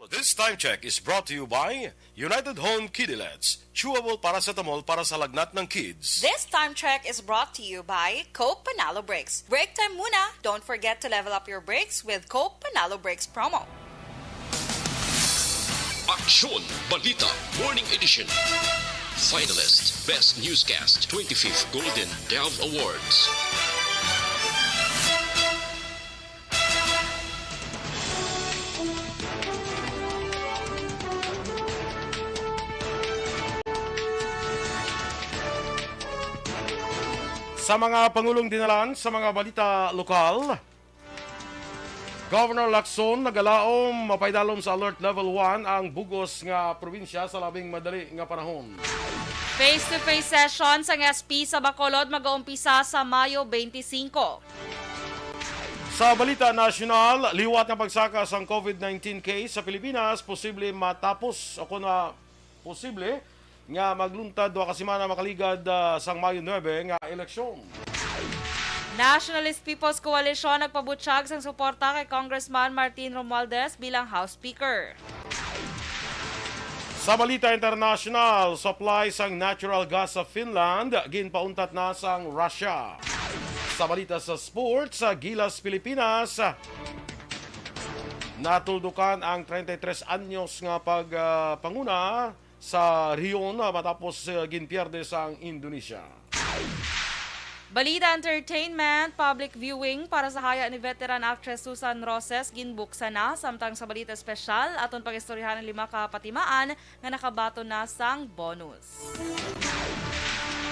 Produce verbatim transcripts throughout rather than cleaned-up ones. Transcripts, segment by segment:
This time check is brought to you by United Home Kidilets, chewable paracetamol para sa lagnat ng kids. This time check is brought to you by Coke Panalo Bricks. Break time muna! Don't forget to level up your bricks with Coke Panalo Bricks promo. Aksyon Balita Morning Edition. Finalist Best Newscast twenty-fifth Golden Dove Awards. Sa mga pangulong dinalan sa mga balita lokal, Governor Lacson nagalaom, mapaidalom sa Alert Level one ang bugos nga probinsya sa labing madali nga panahon. Face-to-face session sang S P sa Bacolod mag-uumpisa sa Mayo twenty-five. Sa balita nasyonal, liwat nga pagsaka sang COVID nineteen case sa Pilipinas posible matapos o kun, ah, posible nga magluntad duha ka semana makaligad, ah, sang Mayo nuebe nga eleksyon. Nationalist People's Coalition nagpabutyag sang suporta kay Congressman Martin Romualdez bilang House Speaker. Sa balita internasyonal, supply sang natural gas sa Finland ginpauntat na sang Russia. Sa balita sa sports, sa Gilas Pilipinas, natuldukan ang treinta y tres anyos nga pagpanguna sa rehiyon matapos, ah, ginpierde sang Indonesia. Balita Entertainment, public viewing para sa haya ni veteran actress Susan Roses ginbuksan na, samtang sa balita espesyal, aton pag-istoryahan ang lima ka patimaan nga nakabaton na sang bonus.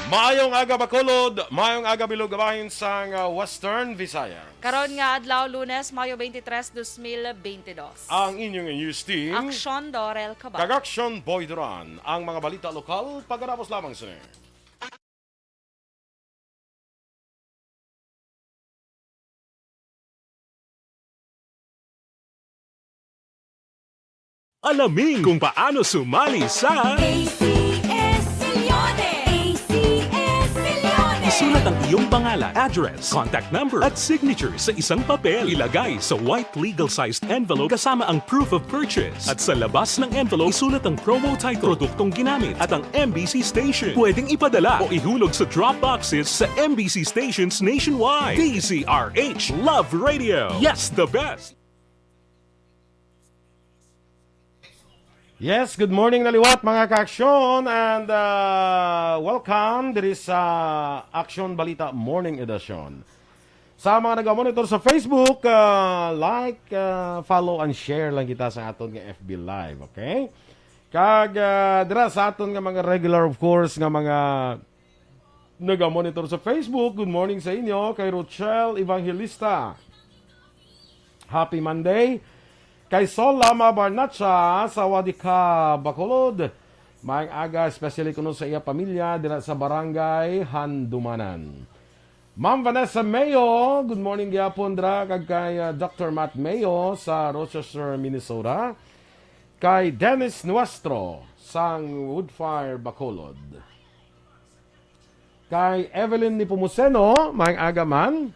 Maayong aga, Bacolod. Maayong aga, Bilog, bahin sang, ah, Western Visayas. Karon nga adlaw, Lunes, Mayo twenty-three, dos mil twenty-dos. Ang inyong news team, Aksyon Dorel Cabal. Kag Aksyon Boy Duran. Ang mga balita lokal, pagkatapos lamang sini. Alamin kung paano sumali sa A C S Millones. A C S Millones. Isulat ang iyong pangalan, address, contact number, at signature sa isang papel. Ilagay sa white legal-sized envelope kasama ang proof of purchase. At sa labas ng envelope, isulat ang promo title, produktong ginamit, at ang M B C station. Pwedeng ipadala o ihulog sa drop boxes sa M B C stations nationwide. D Z R H Love Radio. Yes, the best. Yes, good morning na liwat, mga ka-aksyon, and, ah, welcome diri sa Aksyon Balita Morning Edition. Sa mga naga-monitor sa Facebook, ah, like, ah, follow, and share lang kita sa aton nga F B Live, okay? Kag, ah, dira sa aton nga mga regular, of course, nga mga naga-monitor sa Facebook, good morning sa inyo. Kay Rochelle Evangelista, happy Monday. Kay Sol Lama Barnacha sa Wadika, Bacolod, maayong aga, especially kuno sa iya pamilya dira sa Barangay Handumanan. Ma'am Vanessa Mayo, good morning gyapon dra, kag kay, ah, Doctor Matt Mayo sa Rochester, Minnesota. Kay Dennis Nuestro sang Woodfire, Bacolod. Kay Evelyn Nepomuceno, maayong aga man.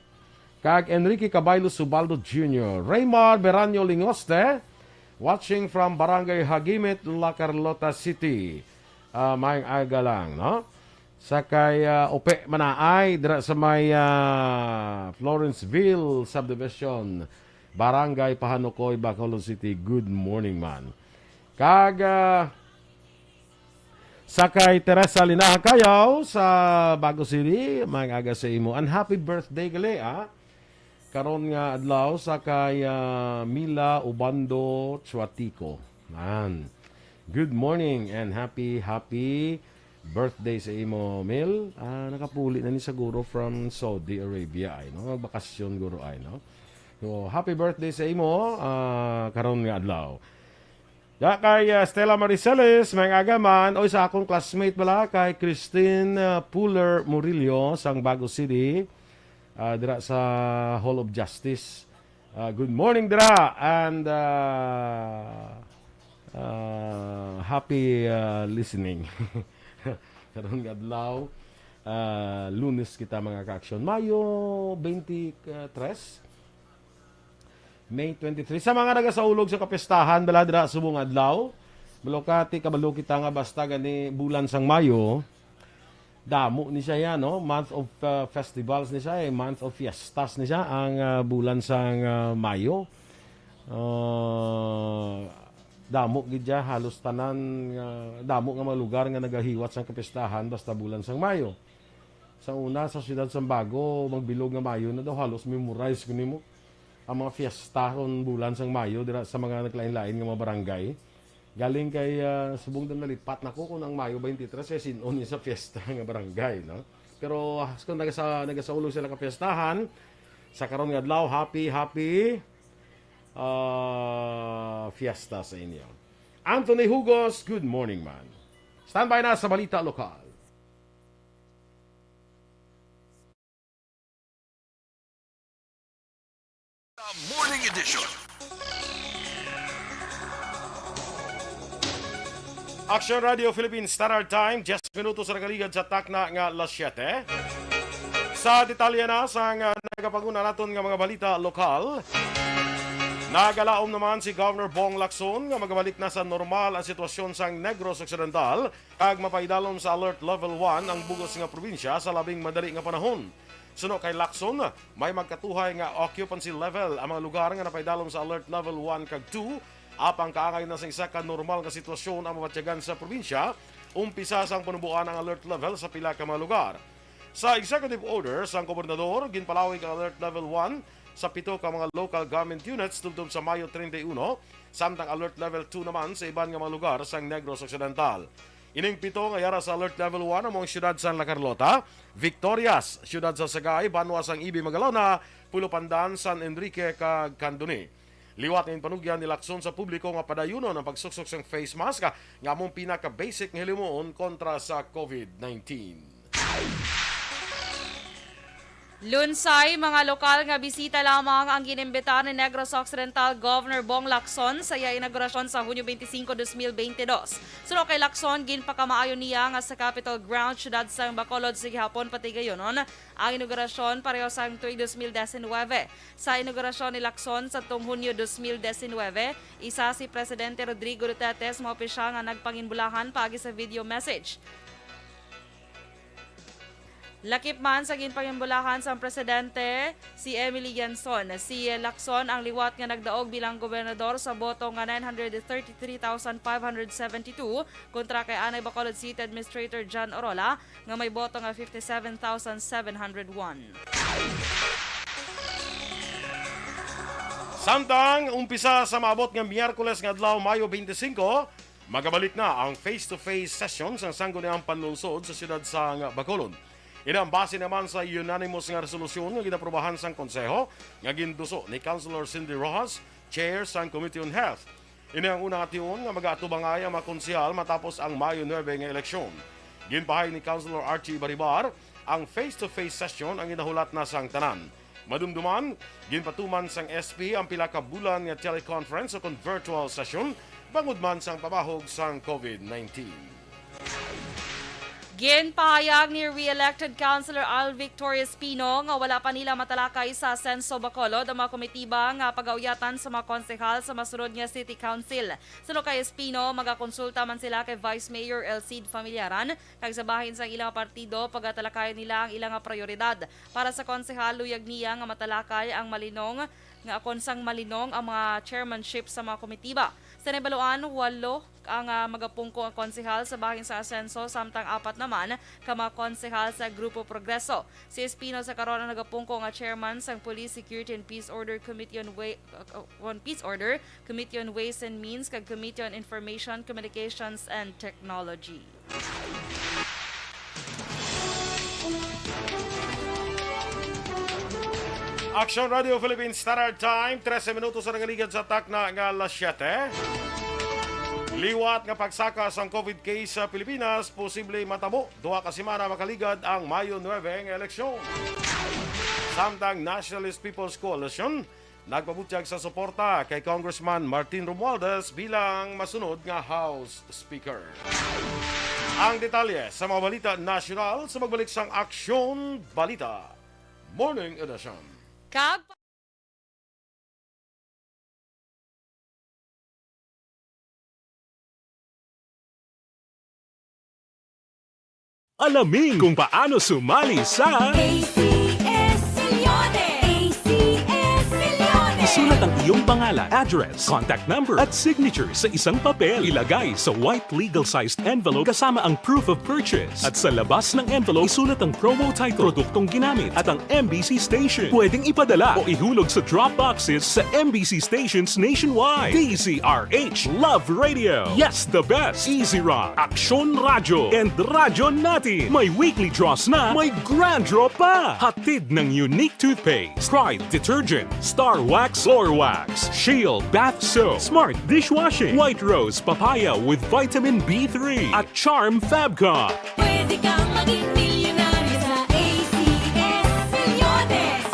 Kag Enrique Cabaylo Subaldo Junior. Raymar Beranyo Lingoste, watching from Barangay Hagimit, La Carlota City. Ah, maayong aga lang, no? Sa kay, ah, Upe Manaay, dira sa may, ah, Florenceville Subdivision, Barangay Pahanukoy, Bacolod City. Good morning, man. Kag, ah, sa kay Teresa Linaha Cayaw sa Bago City, maayong aga sa imo. And happy birthday gali, ah. Karon nga adlaw sa kay, ah, Mila Ubando Chuatico. Man. Good morning and happy, happy birthday sa imo, Mil. Ah, nakapuli na ni siguro from Saudi Arabia ay, no? Magbakasyon guro ay, no? So, happy birthday sa imo, ah, karon nga adlaw. Ya kay, ah, Stella Mariceles, maayong aga man. Oy, sa akong classmate bala, kay Christine, ah, Puller Murillo, sang Bago City, ah, dira sa Hall of Justice. Ah, good morning, dira, and, ah, ah, happy, ah, listening. Karon nga adlaw, ah, Lunes kita, mga ka-aksyon. Mayo twenty-three. May twenty-three. Sa mga nagasaulog sa kapistahan, bala dira subong adlaw, Malukati, kabalo kita nga basta gani bulan sang Mayo, damo ni siya yan, no? Month of, uh, festivals ni siya, eh. Month of fiestas ni siya, ang, uh, bulan sang, uh, Mayo. Uh, damo gid siya, halos tanan, uh, damo nga mga lugar nga nagahiwat sang kapistahan basta bulan sang Mayo. Sa una, sa siyudad sang Bago, magbilog nga Mayo na daw, halos memorize ko nimo ang mga fiesta kon bulan sang Mayo dira sa mga naglain-lain nga mga barangay. Galing kay, ah, subong na nalipat na ko kung ang Mayo twenty-three kay sin-on ni sa fiesta nga barangay, no? Pero, ah, kung nagasa-, nagasaulog sila ka fiestahan, sa karon nga adlaw, happy, happy, ah, fiesta sa inyo. Anthony Hugos, good morning, man. Standby na sa balita lokal. Morning Edition. Action Radio Philippines Standard Time, diyes minutos sa nagaligad sa takna nga alas siyete. Sa detalye na sang, ah, nagapanguna naton nga mga balita lokal, nagalaom naman si Governor Bong Lacson nga magabalik na sa normal ang sitwasyon sang Negros Occidental kag mapaidalom sa Alert Level one ang bug-os nga probinsya sa labing madali nga panahon. Suno kay Lacson, may magkatuhay nga occupancy level ang mga lugar nga napaidalom sa Alert Level one kag two, apang kaangay na sa isa ka normal nga sitwasyon ang mabatyagan sa probinsya, umpisa sang panuboan ang alert level sa pila ka mga lugar. Sa executive order sang gobernador, ginpalawig ang Alert Level one sa pito ka mga local government units tubtob sa Mayo treinta y uno, samtang Alert Level two naman sa iban nga mga lugar sang Negros Occidental. Ining pito nga yara sa Alert Level one amo ang siyudad sang La Carlota, Victorias, siyudad sa Sagay, banwa sang Ibi Magalona, Pulo Pandan, San Enrique, kag Candoni. Liwat nga ginpanugyan ni Lacson sa publiko nga padayunon ang pagsuksok sang face mask nga amo ang pinaka-basic nga hilimuon kontra sa COVID nineteen. Lunsay, mga lokal nga bisita lamang ang gin-imbitar ni Negros Occidental Governor Bong Lacson sa iya inaugurasyon sa Hunyo twenty-five, twenty twenty-two. Suno kay Lacson, ginpakamaayo niya nga sa Capitol Grounds, siyudad sang Bacolod sa gihapon patigayunon ang inaugurasyon pareho sang tuig dos mil disinuybe. Sa inaugurasyon ni Lacson sa tuong Hunyo dos mil disinuybe, isa si Presidente Rodrigo Duterte sa mga opisyal nga nagpanginbulahan paagi sa video message. Lakip man sa ginpanginbulahan sang presidente, si Emily Yanson, si Lacson ang liwat nga nagdaog bilang gobernador sa boto nga nine hundred thirty-three thousand five hundred seventy-two kontra kay anay Bacolod City Administrator John Orola nga may boto nga fifty-seven thousand seven hundred one. Samtang umpisa sa maabot nga Miyerkules nga adlaw, Mayo twenty-five, magabalik na ang face-to-face session sang Sangguniang Panlungsod sa siyudad sang Bacolod. Ini ang base naman sa unanimous nga resolusyon nga ginaprobahan sang Konseho nga ginduso ni Councilor Cindy Rojas, Chair sang Committee on Health. Ini ang una nga tion nga magaatubangay ang mga konsehal matapos ang Mayo nuebe nga eleksyon. Ginpahay ni Councilor Archie Ibaribar, ang face-to-face session ang ginahulat na sang tanan. Madumduman, ginpatuman sang S P ang pila ka bulan nga teleconference o kon virtual session bangod man sang pamahog sang COVID nineteen. Ginpahayag ni re-elected Councilor Alvic Torres Pino nga wala pa nila matalakay sa Asenso Bacolod ang mga komitiba nga pagauyatan sa mga konsehal sa masunod nga City Council. Suno kay Espino, magakonsulta man sila kay Vice Mayor El Cid Familiaran kag sa bahin sang ilang partido, pagatalakayon nila ang ilang nga prayoridad. Para sa konsehal, luyag niya nga matalakay ang malinong nga akon sang malinong ang mga chairmanship sa mga komitiba. Sa nahibaluan, walo ang, ah, magapungko nga konsehal sa bahin sa Asenso, samtang apat naman ka mga konsehal sa Grupo Progreso. Si Espino sa karon ang nagapungko nga chairman sang Police, Security and Peace Order Committee on Wa-, uh, on Peace Order, Committee on Ways and Means, kag Committee on Information, Communications and Technology. Action Radio Philippines Standard Time, trese minutos ang nagaligad sa takna nga alas siyete. Liwat nga pagsaka sang COVID case sa Pilipinas, posible matabo duha ka semana makaligad ang Mayo nuebe nga eleksyon. Samtang Nationalist People's Coalition nagpabutyag sa suporta kay Congressman Martin Romualdez bilang masunod nga House Speaker. Ang detalye sa mga balita nasyonal sa magbalik sang Aksyon Balita Morning Edition. Kag Alamin kung paano sumali sa A C S Milyones! A C S Milyones! Isulat ang iyong pangalan, address, contact number, at signature sa isang papel. Ilagay sa white legal-sized envelope kasama ang proof of purchase. At sa labas ng envelope, isulat ang promo title, produktong ginamit, at ang M B C station. Pwedeng ipadala o ihulog sa drop boxes sa M B C stations nationwide. D Z R H Love Radio. Yes, the best. Easy Rock, Aksyon Radyo, and Radyo Natin. May weekly draws na, may grand draw pa. Hatid ng Unique Toothpaste, Pride Detergent, Star Wax Floor Wax, Shield Bath Soap, Smart Dishwashing, White Rose Papaya with Vitamin B three, at Charm Fabcon. Pwede kang maging milyonaryo sa A C S Milyones.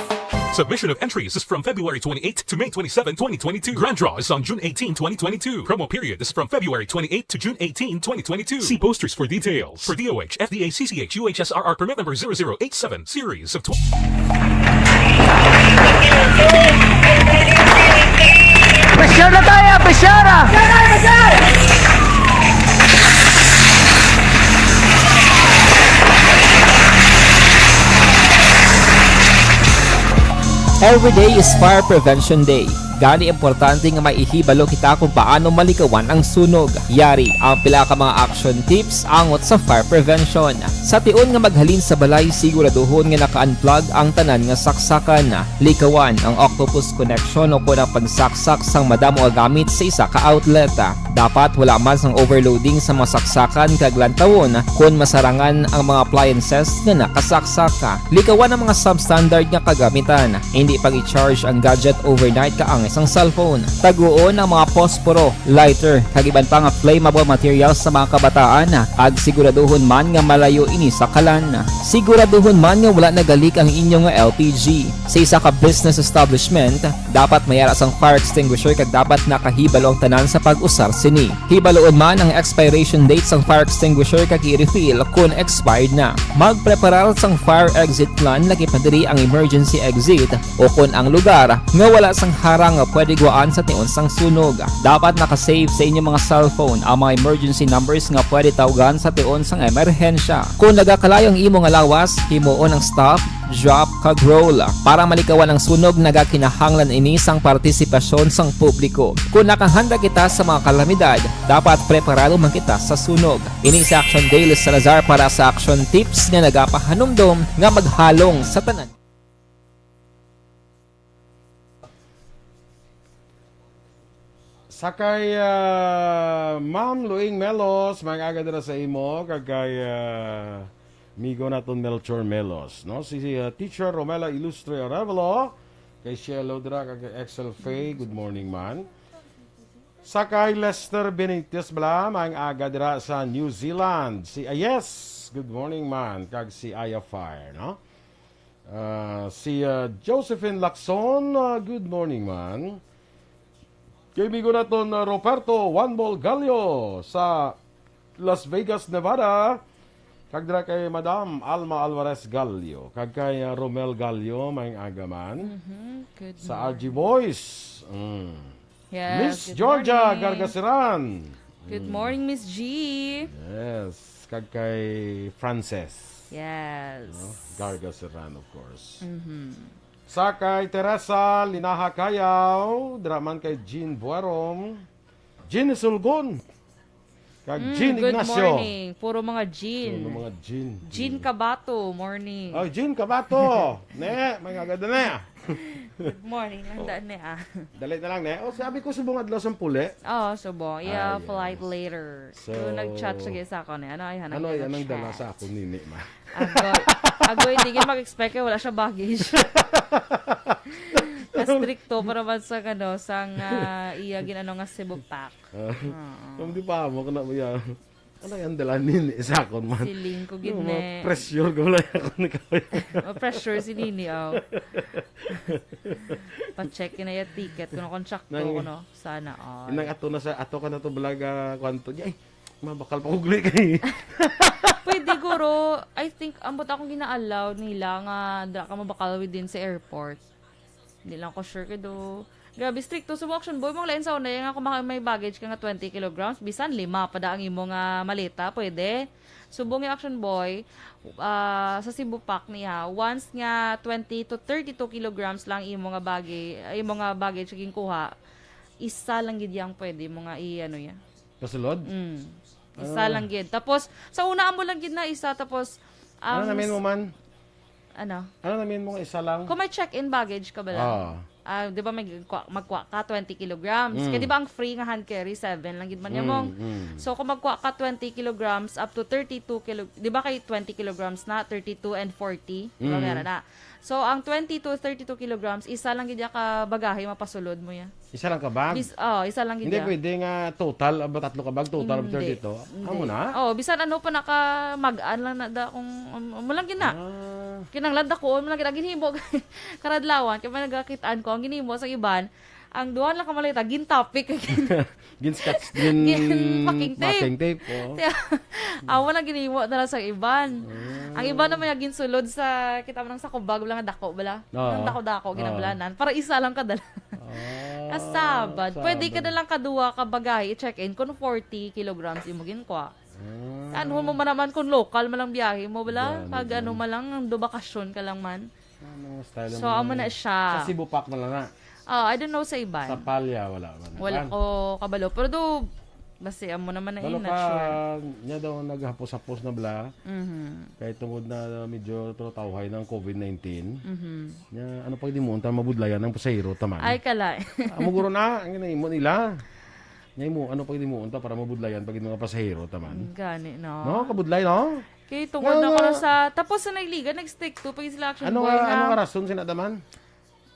Submission of entries is from February twenty-eighth to May twenty-seven, twenty twenty-two. Grand draw is on June eighteen, twenty twenty-two. Promo period is from February twenty-eighth to June eighteen, twenty twenty-two. See posters for details. For D O H, F D A, C C H, U H S R R permit number zero zero eight seven, series of tw- Pressure na tayo, pressure na! Every day is Fire Prevention Day. Gani, importante nga may ihibalo kita kung paano malikawan ang sunog. Yari ang pila ka mga action tips angot sa fire prevention. Sa tion nga maghalin sa balay, siguraduhon nga naka-unplug ang tanan nga saksakan. Likawan ang octopus connection o kon ang pagsaksak sang madamo nga gamit sa isa ka outlet. Dapat wala man sang overloading sa mga saksakan kag lantawon kon masarangan ang mga appliances nga nakasaksak. Likawan ang mga substandard nga kagamitan. Hindi pag-i-charge ang gadget overnight kaangay sang cellphone. Taguon ang mga posporo, lighter, kag iban pa nga flammable materials sa mga kabataan, kag siguraduhon man nga malayo ini sa kalan. Siguraduhon man nga wala nagalik ang inyo nga L P G. Sa isa ka business establishment, dapat may ara sang fire extinguisher kag dapat nakahibalo ang tanan sa pag-usar sini. Hibaluon man ang expiration date sang fire extinguisher kag i-refill kon expired na. Magpreparar sang fire exit plan, lakip na diri ang emergency exit, o kon ang lugar nga wala sang harang nga pwede gwaan sa tion sang sunog. Dapat naka-save sa inyo mga cellphone ang mga emergency numbers nga pwede tawgan sa tion sang emerhensya. Kon nagakalayo ang imo nga lawas, himuon ang stop, drop, kag roll. Para malikawan ang sunog, nagakinahanglan ini sang partisipasyon sang publiko. Kon nakahanda kita sa mga kalamidad, dapat preparado man kita sa sunog. Ini si Action Dale Salazar para sa Action Tips nga nagapahanumdom nga maghalong sa tanan. Sa kay, ah, Ma'am Luing Melos, maayong aga dira sa imo, kag kay, ah, amigo naton Melchor Melos, no? Si, si, ah, Teacher Romela Ilustre Arevalo, kay Shelo dira, kag kay Excel Faye, good morning man. Sa kay Lester Benitez bala, maayong aga dira sa New Zealand. Si, ah, yes, good morning man, kag si Aya Fire, no? Ah, si, ah, Josephine Lacson, ah, good morning man. Kay amigo naton, ah, Roberto One Ball Gallo sa Las Vegas, Nevada. Kag dira kay Madam Alma Alvarez Gallo. Kag kay, ah, Romel Gallo, maayong aga man. Mhm. Good Sa morning. R G Boys. Mm. Yes, Miss good Georgia morning. Gargaseran. Good Mm. morning, Miss G. Yes. Kag kay Frances. Yes. No? Gargaseran, of course. Mhm. Sa kay Teresa Linaha Cayaw, dira man kay Jean Buarom, Jean Sulgon, kag Mm, Jean good Ignacio. morning. Puro mga Jean. Puro mga Jean. Jean Mm. Cabato, morning. Oh, Jean Cabato. Ne, may nga ganda na. Good morning lang daan ni, ah. Dali na lang, ne. Oh, sabi ko, subong adlaw sang puli. Oo, subong. Yeah, Ah, flight yes. later. So, So, nag-chat siya sa ako, ne. Ano ay, hanang ano ay, dala anong dala chat? sa ako, nini, ma? Agoy. Agoy, hindi niya mag-expect kay wala siya baggage. Kastrikto pa naman sa, ano, sang, ah, iya gin-ano nga Cebu pack. Ah, Oo. kung di pa mo, kana mo yan. Ano yan, dala nini sa akon man? Siling ko gid No, ni. ma-pressure ko wala ako ni Kawin. Ma-pressure si Nini, aw. Pa-check na yung ticket. Kuno kung sakto, Nang- kuno. Sana all. Inang ato na sa, ato ka na to vlog, ah, kwanto niya. Ay, mabakal pa kugli kay. Pwede, guro. I think, ambot akong gina-allow nila nga da ka mabakal within sa airport. Hindi lang ko sure kay do. Grabe, stricto. Subong, Action Boy, mong lain sa una, nga kung maka-, may baggage ka nga twenty kilograms, bisan lima pa da ang imo nga maleta, pwede. Subong yung Action Boy, ah, sa Cebu Pac niya, once nga twenty to thirty-two kilograms lang imo nga bagi-, imo nga baggage sa ginkuha, isa lang gid yang pwede mo nga i-, ano ya. Pasulod? Mm. Isa Ah. lang gid. Tapos, sa una, amo lang gid na isa. Tapos, Ano ang namin s-, mo man? Ano? Ano namin mo nga isa lang? Kung may check-in baggage ka bala? Oo. Ah, di ba may gkwa-, magkwa ka twenty kilograms? Mm. Kaya di ba ang free nga hand carry, seven lang gid man Mm, yamong? mm. So, kung magkwa ka twenty kilograms up to thirty-two kilo-, di ba kay twenty kilograms na, thirty-two and forty? Di ba Mm. meron na? So, ang twenty to thirty-two kilograms, isa lang gid ya ka bagahe mapasulod mo ya. Isa lang ka bag? Bis-, oh, isa lang gid Hindi ya. pwede nga total, aba, tatlo ka bag, total of Hindi. thirty-two? Hindi. Amo na? Oh, bisan ano pa naka mag-an lang na da kung, um, mo lang gid na. Ah. Kinahanglan dakuon mo lang gid ang ginhimo. Karadlawan, kay may nagakit-an ko, ang ginhimo sa iban, ang duha lang ka maleta, gin-topic. Gin-scotch, gin-, Gin-packing tape. packing tape, oo. Kaya, amo na ginhimo na lang sa iban. Ah. Ang iban naman yung ginsulod sa, kita mo nang sa kubag, wala nga dako, bala? Oo. Ang dako-dako, Oo. ginablanan. Para isa lang kadala. Ah, Kasabad. Pwede ka sabad. na lang kaduha ka bagahe i-check-in kung forty kilograms imo ginkwa. Ah. Ano mo man naman kung local man lang biyahe mo, bala? Gani, Pag ano gani. man lang, ang do bakasyon ka lang man. Ano, style So, mo amo na na eh. siya. Sa Cebu Pac na lang na. Oh, I don't know sa iban. Sa Palya, wala man. Wala Kan? ko kabalo. Pero do, basta amo naman na Balo eh, not ka, sure. niya daw naghapos-hapos na bala. Mhm. Kay tungod na medyo tawhay ng covid nineteen. Mhm. Niya, ano pag di mo unta mabudlayan ng pasahero, taman? Ay, kala. Amo guro na, ang ginahimo nila. Niya mo, ano pag di mo unta para mabudlayan pag yung mga pasahero, taman? Mm, gani, no? No, kabudlay, no? Kay tungod Nga, na nga. karon sa, tapos sa Nagligan, nag-stick to, pag sila Action Ano Boy nga, nga. ano nga rason sina, taman?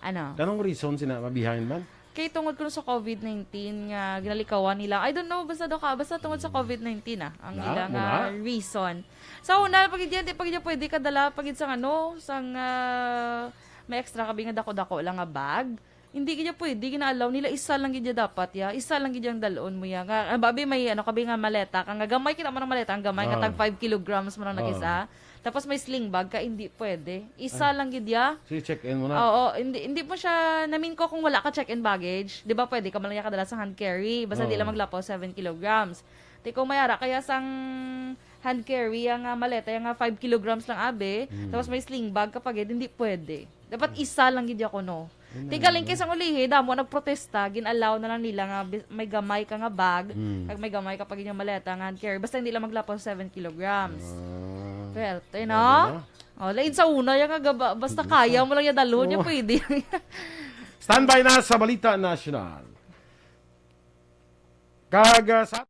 Ano? Kanong reason sina mabihain man? Kay tungod kuno sa covid nineteen nga ginalikawan nila. I don't know, basta daw ka, basta tungod sa covid nineteen, ah, ang Na, ila mo nga na? reason. Sa una, pag di, di pag di pwede kadala, pag sa ano, sang, ah, may extra kabi nga dako-dako lang nga bag. Hindi gid pwede, gina-allow nila, isa lang gid dapat ya, isa lang gid ang dalon mo ya. Nga, ah, babi may ano kabi nga maleta, ka nga gamay kita mo ng maleta, ang gamay nga Oh. tag five kilograms mo nang Oh. nag-isa. Tapos may sling bag ka, hindi pwede. Isa Ay. lang gid ya. So, i-check-in mo na? Oo, hindi, hindi mo siya, namin ko kung wala ka check-in baggage, di ba pwede ka man lang kadala sa hand carry, basta di Oo. lang maglapaw seven kilograms. Ti kung may ara kaya sang hand carry, ang, ah, maleta, yung, ah, five kilograms lang, abi, Hmm. tapos may sling bag ka pa gid, hindi pwede. Dapat Hmm. isa lang gid ya kuno. Yun na Ti galing yun. kay sang ulihi, damo nagprotesta, gin-allow na lang nila nga bi-, may gamay ka nga bag, Hmm. kag may gamay ka pa gid nga maleta nga hand carry, basta hindi lang maglapaw seven kilograms. Ah. Swerte, Grabe no? na. Oh, lain sa una, yung nga gaba-, basta Hindi kaya sa mo lang yung dalon, yung Oo. pwede. Standby na sa Balita National. Kag, ah, sa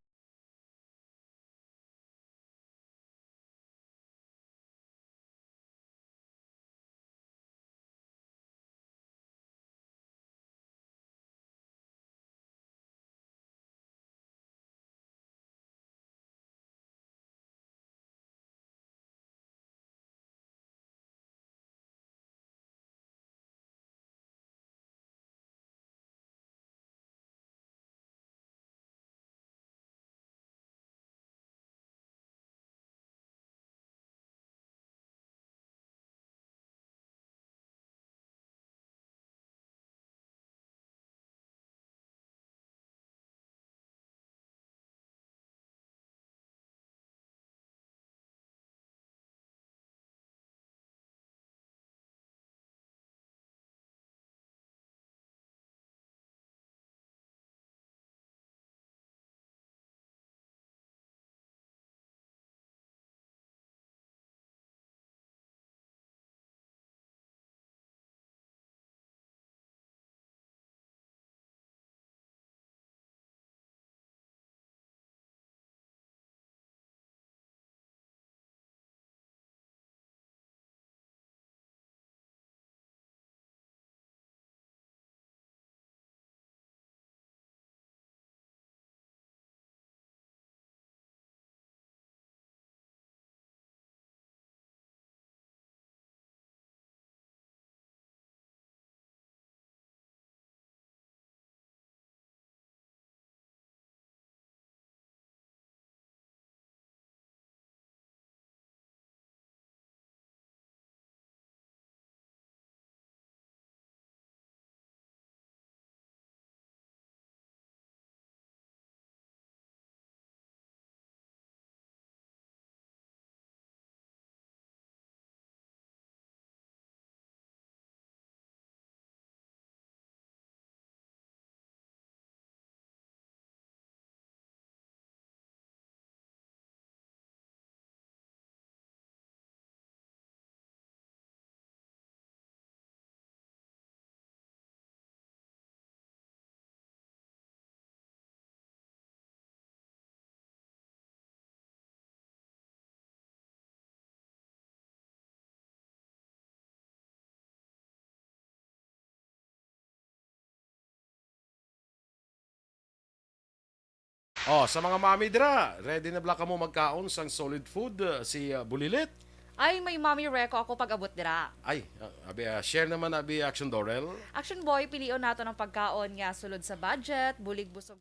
Oh, sa mga mami dira, ready na bala kamo magkaon sang solid food, uh, si, uh, Bulilit? Ay, may Mami Reco ako pag-abot dira. Ay, uh, abi, uh, share naman, abi, Action Dorel. Action Boy, pilion nato ng pagkaon nga sulod sa budget, bulig busog.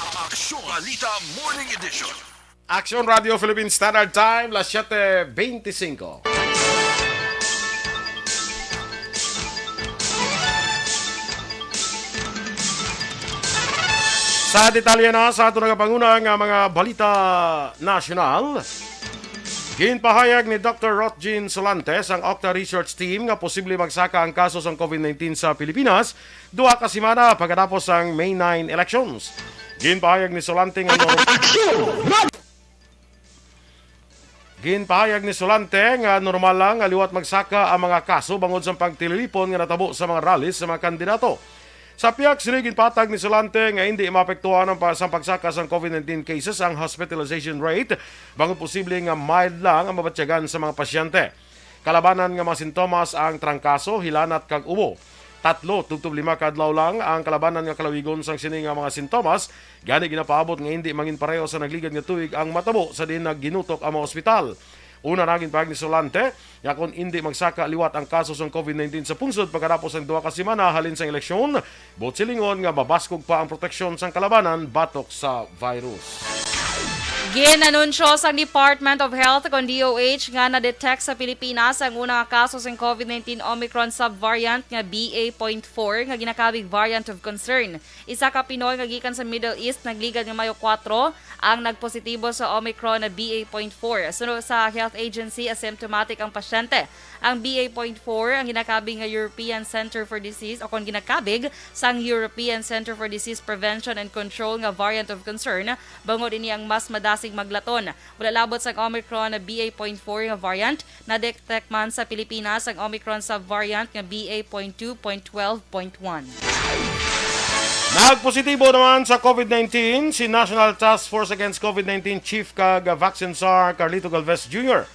Aksyon Balita Morning Edition. Action Radio Philippine Standard Time, las siete veinticinco. Sa detalye na sa ato nagapanguna nga mga balita nasyonal, ginpahayag ni Doktor Rotjean Solante sang Octa Research Team nga posible magsaka ang kaso sang COVID nineteen sa Pilipinas duha ka semana pagkatapos sang May nine elections. Ginpahayag ni Solante nga norm- Ginpahayag ni Solante nga normal lang nga liwat magsaka ang mga kaso bangod sa pagtililipon nga natabo sa mga rally sa mga kandidato. Sa pihak sini, ginpatag ni Solante nga indi maapektuhan ang pa-, sang pagsaka sang COVID nineteen cases ang hospitalization rate, bangod posible nga mild lang ang mabatyagan sa mga pasyente. Kalabanan nga mga sintomas ang trangkaso, hilanat kag ubo. Tatlo tubtob lima ka adlaw lang ang kalabanan nga kalawigon sang sini nga mga sintomas, gani ginapaabot nga indi mangin pareho sa nagligad nga tuig ang matabo sa diin nagginutok ang mga ospital. Una na, ginpahayag ni Solante nga kon indi magsaka liwat ang kaso sang COVID nineteen sa pungsod pagkatapos sang duha ka semana halin sang eleksyon, buot silingon nga mabaskog pa ang proteksyon sang kalabanan batok sa virus. Gin-anunsyo sang Department of Health kon D O H nga na-detect sa Pilipinas ang una nga kaso sing COVID nineteen Omicron subvariant nga B A point four nga ginakabig variant of concern. Isa ka Pinoy nga gikan sa Middle East nagligad nga Mayo kuwatro ang nagpositibo sa Omicron na B A point four. Suno sa health agency, asymptomatic ang pasyente. Ang B A point four ang ginakabig nga European Center for Disease o kon ginakabig sang European Center for Disease Prevention and Control nga variant of concern, bangod ini ang mas madasig maglaton. Wala labot sang Omicron na B A point four nga variant, na-detect man sa Pilipinas ang Omicron subvariant nga B A point two point twelve point one. Nagpositibo naman sa COVID nineteen si National Task Force Against COVID nineteen Chief kag Vaccine Czar Carlito Galvez Junior.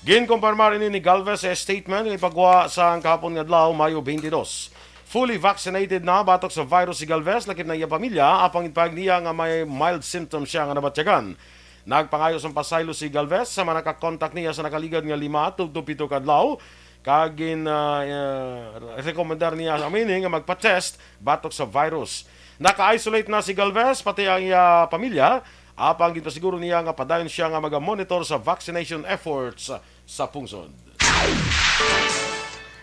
Ginkumpirmar ini ni Galvez sa statement nga ipagwa sa kahapon nga adlaw, Mayo twenty-two. Fully vaccinated na batok sa virus si Galvez, lakip na iya pamilya, apang ginpahayag niya nga may mild symptoms siya nga nabatyagan. Nagpangayo sang pasaylo si Galvez sa mga nakakontak niya sa nakaligad nga lima tubtob pito ka adlaw, kag gin, ah, ah, rekomendar niya sa amini nga magpa-test batok sa virus. Naka-isolate na si Galvez, pati ang iya pamilya, apang ginpasiguro niya nga padayon siya nga maga-monitor sa vaccination efforts sa pungsod.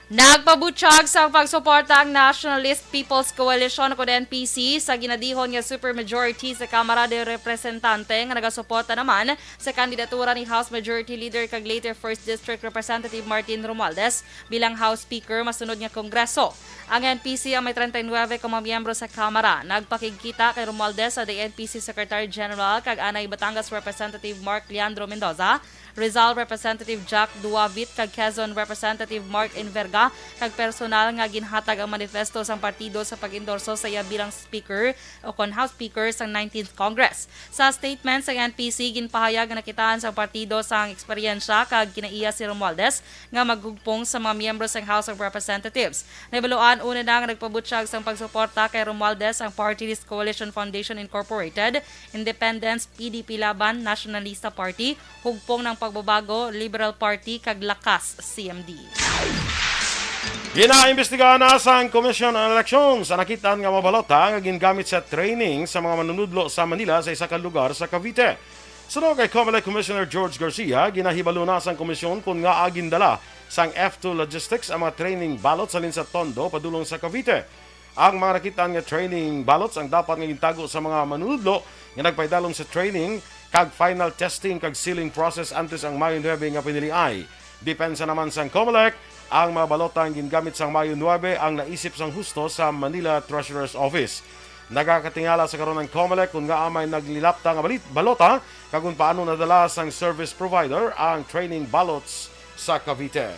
Nagpabutyag sang pagsuporta ang Nationalist People's Coalition o N P C sa ginadihon nga supermajority sa Kamara de Representante nga nagasuporta naman sa kandidatura ni House Majority Leader kag Leyte First District Representative Martin Romualdez bilang House Speaker masunod nga Kongreso. Ang N P C ang may treinta y nueve ka mga miyembro sa Kamara. Nagpakigkita kay Romualdez sa N P C Secretary General kag anay Batangas Representative Mark Leandro Mendoza, Rizal Representative Jack Duavit kag Quezon Representative Mark Enverga, kag personal nga ginhatag ang manifesto sang partido sa pag-endorso sa iya bilang Speaker o kon House Speaker sang nineteenth Congress. Sa statement sang N P C, ginpahayag nga nakitaan sang partido sang eksperyensya kag kinaiya si Romualdez nga maghugpong sa mga miyembro sang House of Representatives. Nahibaluan una na nga nagpabutyag sang pagsuporta kay Romualdez ang Party List Coalition Foundation Incorporated, Independence, P D P Laban, Nationalista Party, Hugpong ng Pagbabago, Liberal Party, kag Lakas, C M D. Ginaimbestigahan na sang Commission on Elections ang nakit-an nga mga balota nga gingamit sa training sa mga manunudlo sa Manila sa isa ka lugar sa Cavite. Suno kay Comelec Commissioner George Garcia, ginahibalo na sang komisyon kon ngaa gindala sang F two Logistics ang mga training ballots halin sa Tondo padulong sa Cavite. Ang mga nakit-an nga training ballots ang dapat nga gintago sa mga manunudlo nga nagpahidalom sa training kag final testing kag sealing process antes ang Mayo nuebe nga piniliay. Depensa naman sang Comelec, ang mga balota nga gingamit sang Mayo nuebe ang naisip sang husto sa Manila Treasurer's Office. Nagakatingala sa karon ang Comelec kon ngaa may naglilapta nga balit-, balota kag kon paano nadala sang service provider ang training ballots sa Cavite.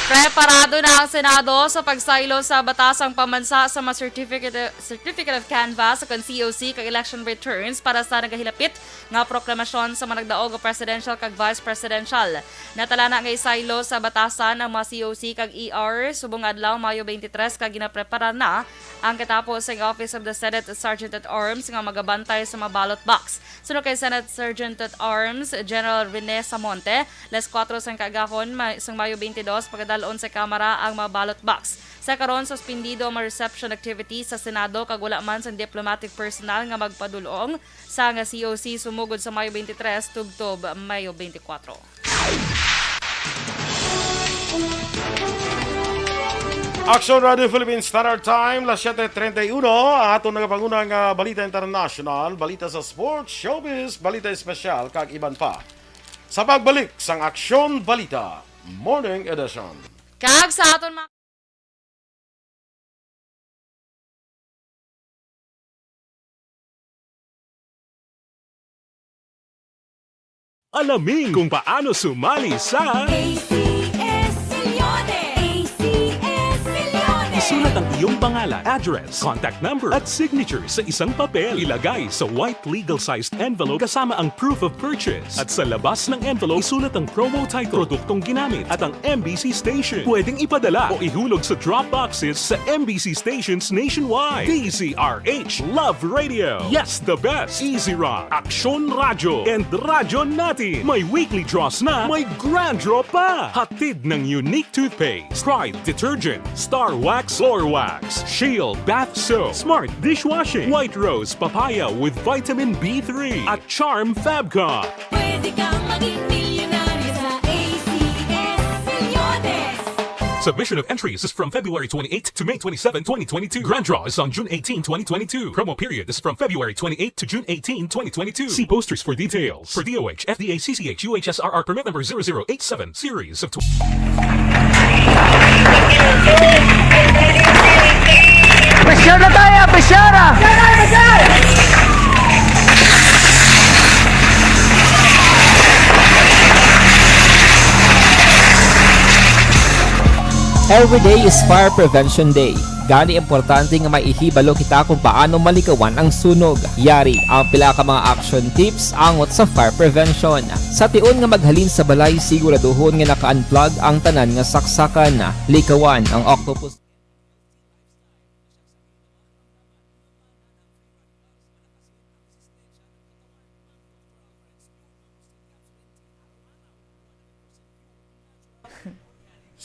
Preparado na ang Senado sa pagsaylo sa batasang pamansa sa mga certificate, Certificate of Canvass o kon C O C kag election returns para sa nagahilapit nga proklamasyon sa mga nagdaog nga presidential kag vice presidential. Natala na nga isaylo sa batasan ang mga C O C kag E R subong adlaw, Mayo twenty-three, kag ginaprepara na ang katapo sang Office of the Senate Sergeant at Arms nga magabantay sa mga ballot box. Suno kay Senate Sergeant at Arms General Rene Samonte, las kuwatro sang kaagahon ma-, sang Mayo twenty-two, pagadal-on sa Kamara ang mga ballot box. Sa karon, suspendido ang mga reception activities sa Senado kag wala man sang diplomatic personnel nga magpadul-ong sa nga C O C sumugod sa Mayo twenty-three tubtob Mayo twenty-four. Action Radio Philippine Standard Time, las siete treinta y uno. Ang aton nagapanguna nga balita international, balita sa sports, showbiz, balita espesyal, kag iban pa. Sa pagbalik sang Aksyon Balita Morning Edition. Kag sa aton mga Alamin kung paano sumali sa A C S Milyones! A C S Milyones! Isulat ang iyong pangalan, address, contact number, at signature sa isang papel. Ilagay sa white legal-sized envelope kasama ang proof of purchase. At sa labas ng envelope, isulat ang promo title, produktong ginamit, at ang M B C station. Pwedeng ipadala o ihulog sa drop boxes sa M B C stations nationwide. D Z R H Love Radio. Yes, the best. Easy Run, Aksyon Radyo, and Radyo Natin. May weekly draws na, may grand draw pa. Hatid ng Unique Toothpaste, Pride Detergent, Star Wax Floor Wax, Shield Bath Soap, Smart Dishwashing, White Rose Papaya with Vitamin B three, at Charm Fabcon. Pwede kang maging milyonaryo sa A C S Milyones. Submission of entries is from February twenty-eighth to May twenty-seven, twenty twenty-two. Grand draw is on June eighteen, twenty twenty-two. Promo period is from February twenty-eighth to June eighteen, twenty twenty-two. See posters for details. For D O H, F D A, C C H, U H S R R permit number zero zero eight seven, series of tw- Pressure na tayo! Pressure na! Every day is Fire Prevention Day. Gani, importante nga may ihibalo kita kung paano malikawan ang sunog. Yari ang pila ka mga action tips angot sa fire prevention. Sa tion nga maghalin sa balay, siguraduhon nga naka-unplug ang tanan nga saksakan. Likawan ang octopus.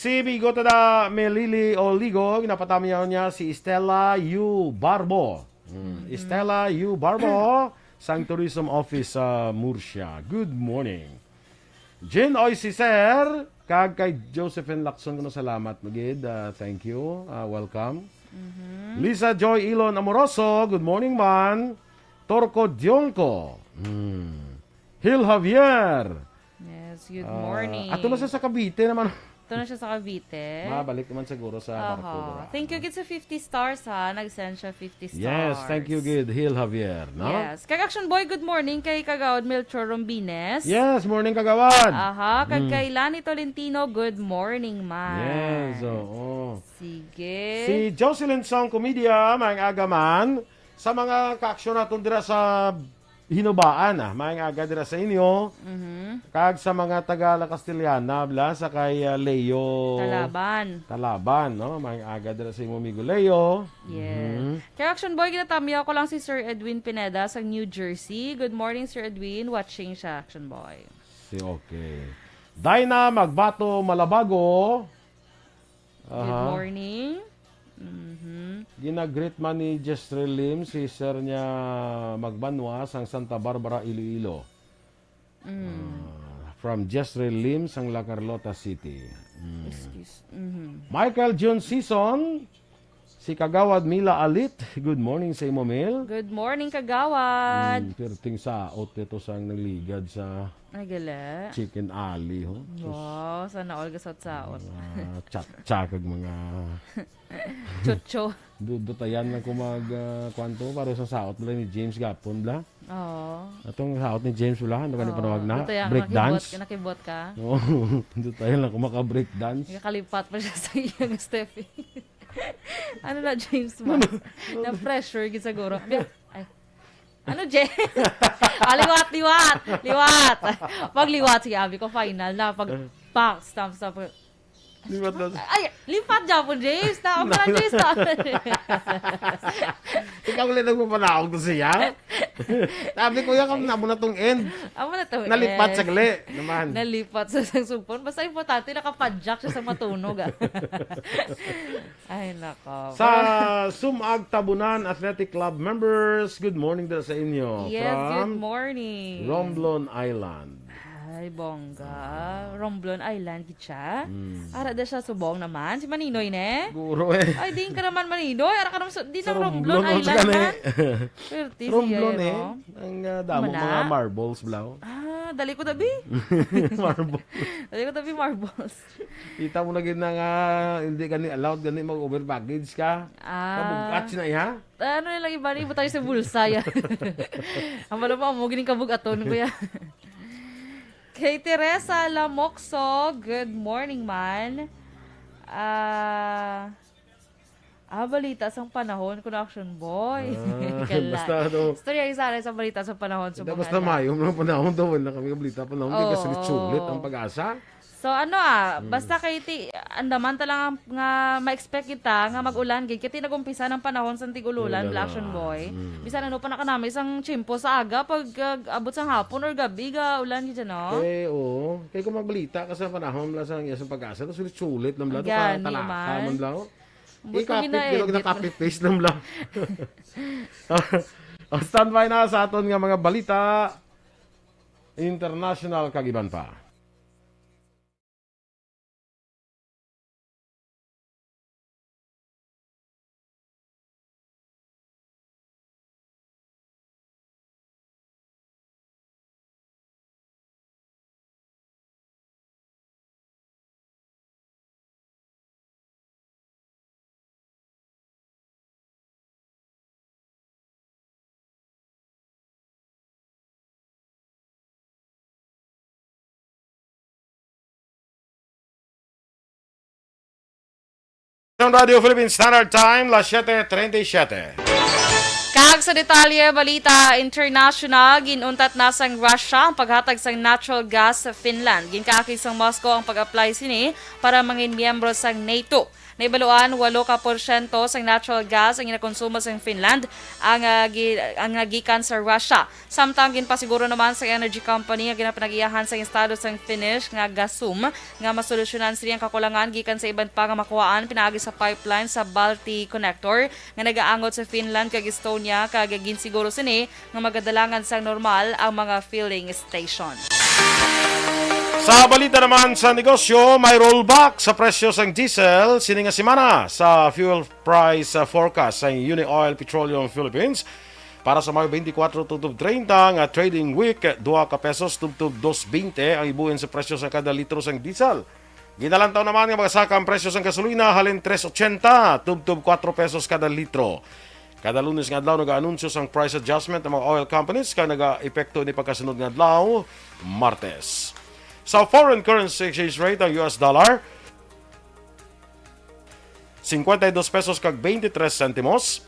Si Bigo Tada Melili Oligo, ginapatamyaw niya si Stella Yu Barbo. Hmm, Stella Yu Barbo, sang Tourism Office sa Murcia. Good morning. Jean Oy Cicer, kag kay Josephine Lacson, kuno salamat magid. Ah, thank you. Ah, welcome. Lisa Joy Ilon Amoroso, good morning, man. Torco Dionco. Hmm. Hil Javier. Yes, good Ah, morning. Ato na siya sa Cavite naman. Ato na siya sa Cavite. Mabalik naman siguro sa Aha. Barco, bro. Thank you gid sa fifty stars, ha. Nag-send siya fifty stars. Yes, thank you gid, Hil Javier, no? Yes. Kag Action Boy, good morning kay Kagawad Melchor Rombines. Yes, morning, Kagawad. Aha, kag Mm. kay Lani Tolentino, good morning, man. Yes, oo. Sige. Si Jocelyn Song Comedia, maayong aga man. Sa mga ka-action naton dira sa Hinubaan, ah, maayong aga dira sa inyo. Mhm. Kag sa mga taga La Castellana, bla, sa kay, ah, Leo Talaban. Talaban, no? Maayong aga dira sa imo amigo Leo. Yes. Mhm. Kay Action Boy, ginatamyaw ko lang si Sir Edwin Pineda sa New Jersey. Good morning, Sir Edwin. Watching siya, Action Boy. Si, okay. Dinah Magbato Malabago. Good Aha. morning. Mhm. Ginagreet man ni Jezreel Lim si Sir niya Magbanwa sang Santa Barbara, Iloilo. Mm. Ah, from Jezreel Lim sang La Carlota City. Mm. Excuse. Mhm. Michael June Season, Si Kagawad Mila Alit, good morning sa imo, Mil. Good morning, Kagawad. Hmm, perting saot ito sang nagligad sa Ay, gali. Chicken Alley, ho. Sus. Wow, sana all gasaot-saot. Mga chat-chat kag mga Chucho. Du-, dutayan lang ko mag, ah, kwanto, para sa saot lang ni James gapon, bla. Oo. Atong saot ni James, bla, ano ka ni Oo. panawag na? Dutayan, Break nakibot, dance? nakibot ka? Oo. Dutayan lang ko maka-break dance. Nakalipat pa siya sa iya nga Steffi. Ano na, James, mo? Na-pressure gid siguro. Bi-, ay. Ano, James? Ah, liwat, liwat, liwat. Pag liwat, sige, abi ko, final na. Pag box, thumbs up. Liwat na. Ay, lipat dyan po, James. Na, ang pala, James, na. Ikaw ulit nagpapanaog to siya? Sabi ko, "Yan, amo na tong end." Amo na tong Nalipat end. sagli naman. Nalipat sa sang sugpon. Basta importante, nakapadyak siya sa matunog, ah. Ay, nako. Sa Sumag Tabunan Athletic Club members, good morning daw sa inyo. Yes, good From morning. Romblon Island. Ay, bongga. Romblon Island, gid siya. Mm. Ara da siya subong naman. Si Maninoy, ne? Guro, eh. Ay, di ka naman Maninoy. Ara ka naman sa, di Sa nang Romblon Romblon, Island, gani. man. Swerte siya, Romblon, eh, eh. no? Ang, ah, damo Mana? mga marbles, blaw. Ah, dali ko tabi. Marble. Dali ko tabi, marbles. Kita mo na gid na nga, hindi gani allowed, gani mag-over baggage ka. Ah. Kabugat na, ha? Ano na lang iba, ibutang sa bulsa, ya. Ang wala pa, mo, gining kabugaton, kuya. Kay Teresa Lamokso, good morning, man. Ah, ah, balita sang panahon, kuno Action Boy. Ah, Kala. basta ano. Istorya, isa na sa balita sa panahon, Hindi, subukan basta na. mayo lang panahon daw, wala kami kabalita panahon. Kaya Oo. kasi sulit ang pag-asa. So, ano, ah, Mm. basta kay ti-, andaman ta lang ang, nga ma-expect kita nga mag-ulan gid. Kaya ti nag-umpisa ng panahon sa tig-ululan, Wala Black na. Action Boy. Mm. Bisan ano pa na kanami, isang tiyempo sa aga, pag, ah, abot sang hapon or gabi, ga ulan gid, no? Eh, oo. Kaya kung magbalita ka sa panahon, wala sa, sa pag-asa, sulit-sulit lang lang, Gani talaka man. man lang. Ambot ko Ikapit, gina-edit pero na. nakapit paste lang lang. Ah, standby na sa aton nga mga balita, international kag iban pa. Ang Radio Philippine Standard Time, las siete treinta y siete. Kag sa detalye, balita international, ginuntat na sang Russia ang paghatag sang natural gas sa Finland. Ginkaakig sang Moscow ang pag-apply sini para mangin miyembro sang nato. Nahibaluan, walo ka porsyento sang natural gas ang ginakonsumo sang Finland ang, ah, gi-, ang nagikan sa Russia. Samtang ginpasiguro naman sa energy company nga ginapanag-iyahan sang estado sang Finnish nga Gasum nga masolusyonan sini ang kakulangan gikan sa iban pa nga makuhaan pinaagi sa pipeline sa Balti Connector nga nagaangot sa Finland kag Estonia, kag ginsiguro sini nga magadalangan sang normal ang mga filling station. Sa balita naman sa negosyo, may rollback sa presyo sang diesel sini nga semana. Sa fuel price, uh, forecast sang Unioil Petroleum Philippines, para sa Mayo twenty-four tubtob treinta nga trading week, dua ka pesos tubtob dos bente ang ibuin sa presyo sa kada litro sang diesel. Ginalantaw naman nga magasaka ang presyo sang gasolina halin tres ochenta tubtob kuwatro pesos kada litro. Kada Lunes nga adlaw nagaanunsyo sang price adjustment ang mga oil companies, kag nagaepekto ini pagkasunod nga adlaw, Martes. Sa foreign currency exchange rate, ang U S dollar, cincuenta y dos pesos kag veintitrés centimos.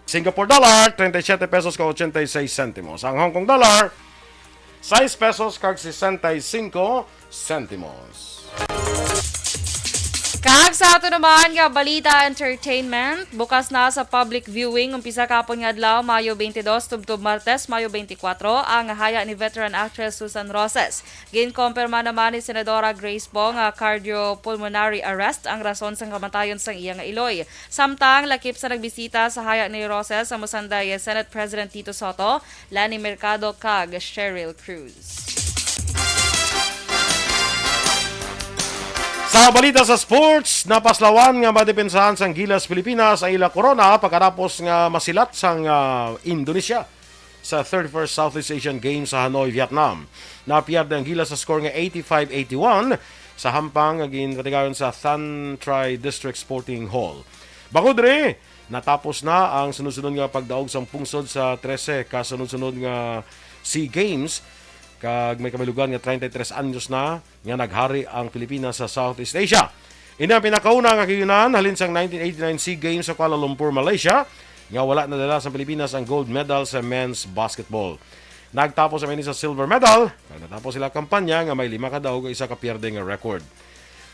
Singapore dollar, treinta y siete pesos kag ochenta y seis centimos. Ang Hong Kong dollar, sais pesos kag sesenta y cinco centimos. Kag sa ato naman nga balita entertainment, bukas na sa public viewing, umpisa kahapon nga adlaw, Mayo twenty-two, tubtob Martes, Mayo twenty-four, ang haya ni veteran actress Susan Roses. Ginkompirma naman ni Senadora Grace Poe nga cardiopulmonary arrest ang rason sang kamatayon sang iya nga iloy. Samtang lakip sa nagbisita sa haya ni Roses sa Musanday Senate President Tito Soto, Leni Mercado kag Cheryl Cruz. Sa balita sa sports, napaslawan nga madepensahan sang Gilas Pilipinas ang ila korona pagkatapos nga masilat sang, ah, Indonesia sa thirty-first Southeast Asian Games sa Hanoi, Vietnam. Napierde ang Gilas sa score nga eighty-five eighty-one sa hampang nga ginpatigayon sa Than Thrai District Sporting Hall. Bangod diri, natapos na ang sunod-sunod nga pagdaog sang pungsod sa trese ka sunod-sunod nga SEA Games, kag may kabilugan nga treinta y tres anyos na nga naghari ang Pilipinas sa Southeast Asia. Ini ang pinakauna nga kahiyunan halin sang nineteen eighty-nine SEA Games sa Kuala Lumpur, Malaysia, nga wala nadala sa Pilipinas ang gold medal sa men's basketball. Nagtapos ang ini sa silver medal, kag natapos sila kampanya nga may lima ka daog kag isa ka pierde nga record.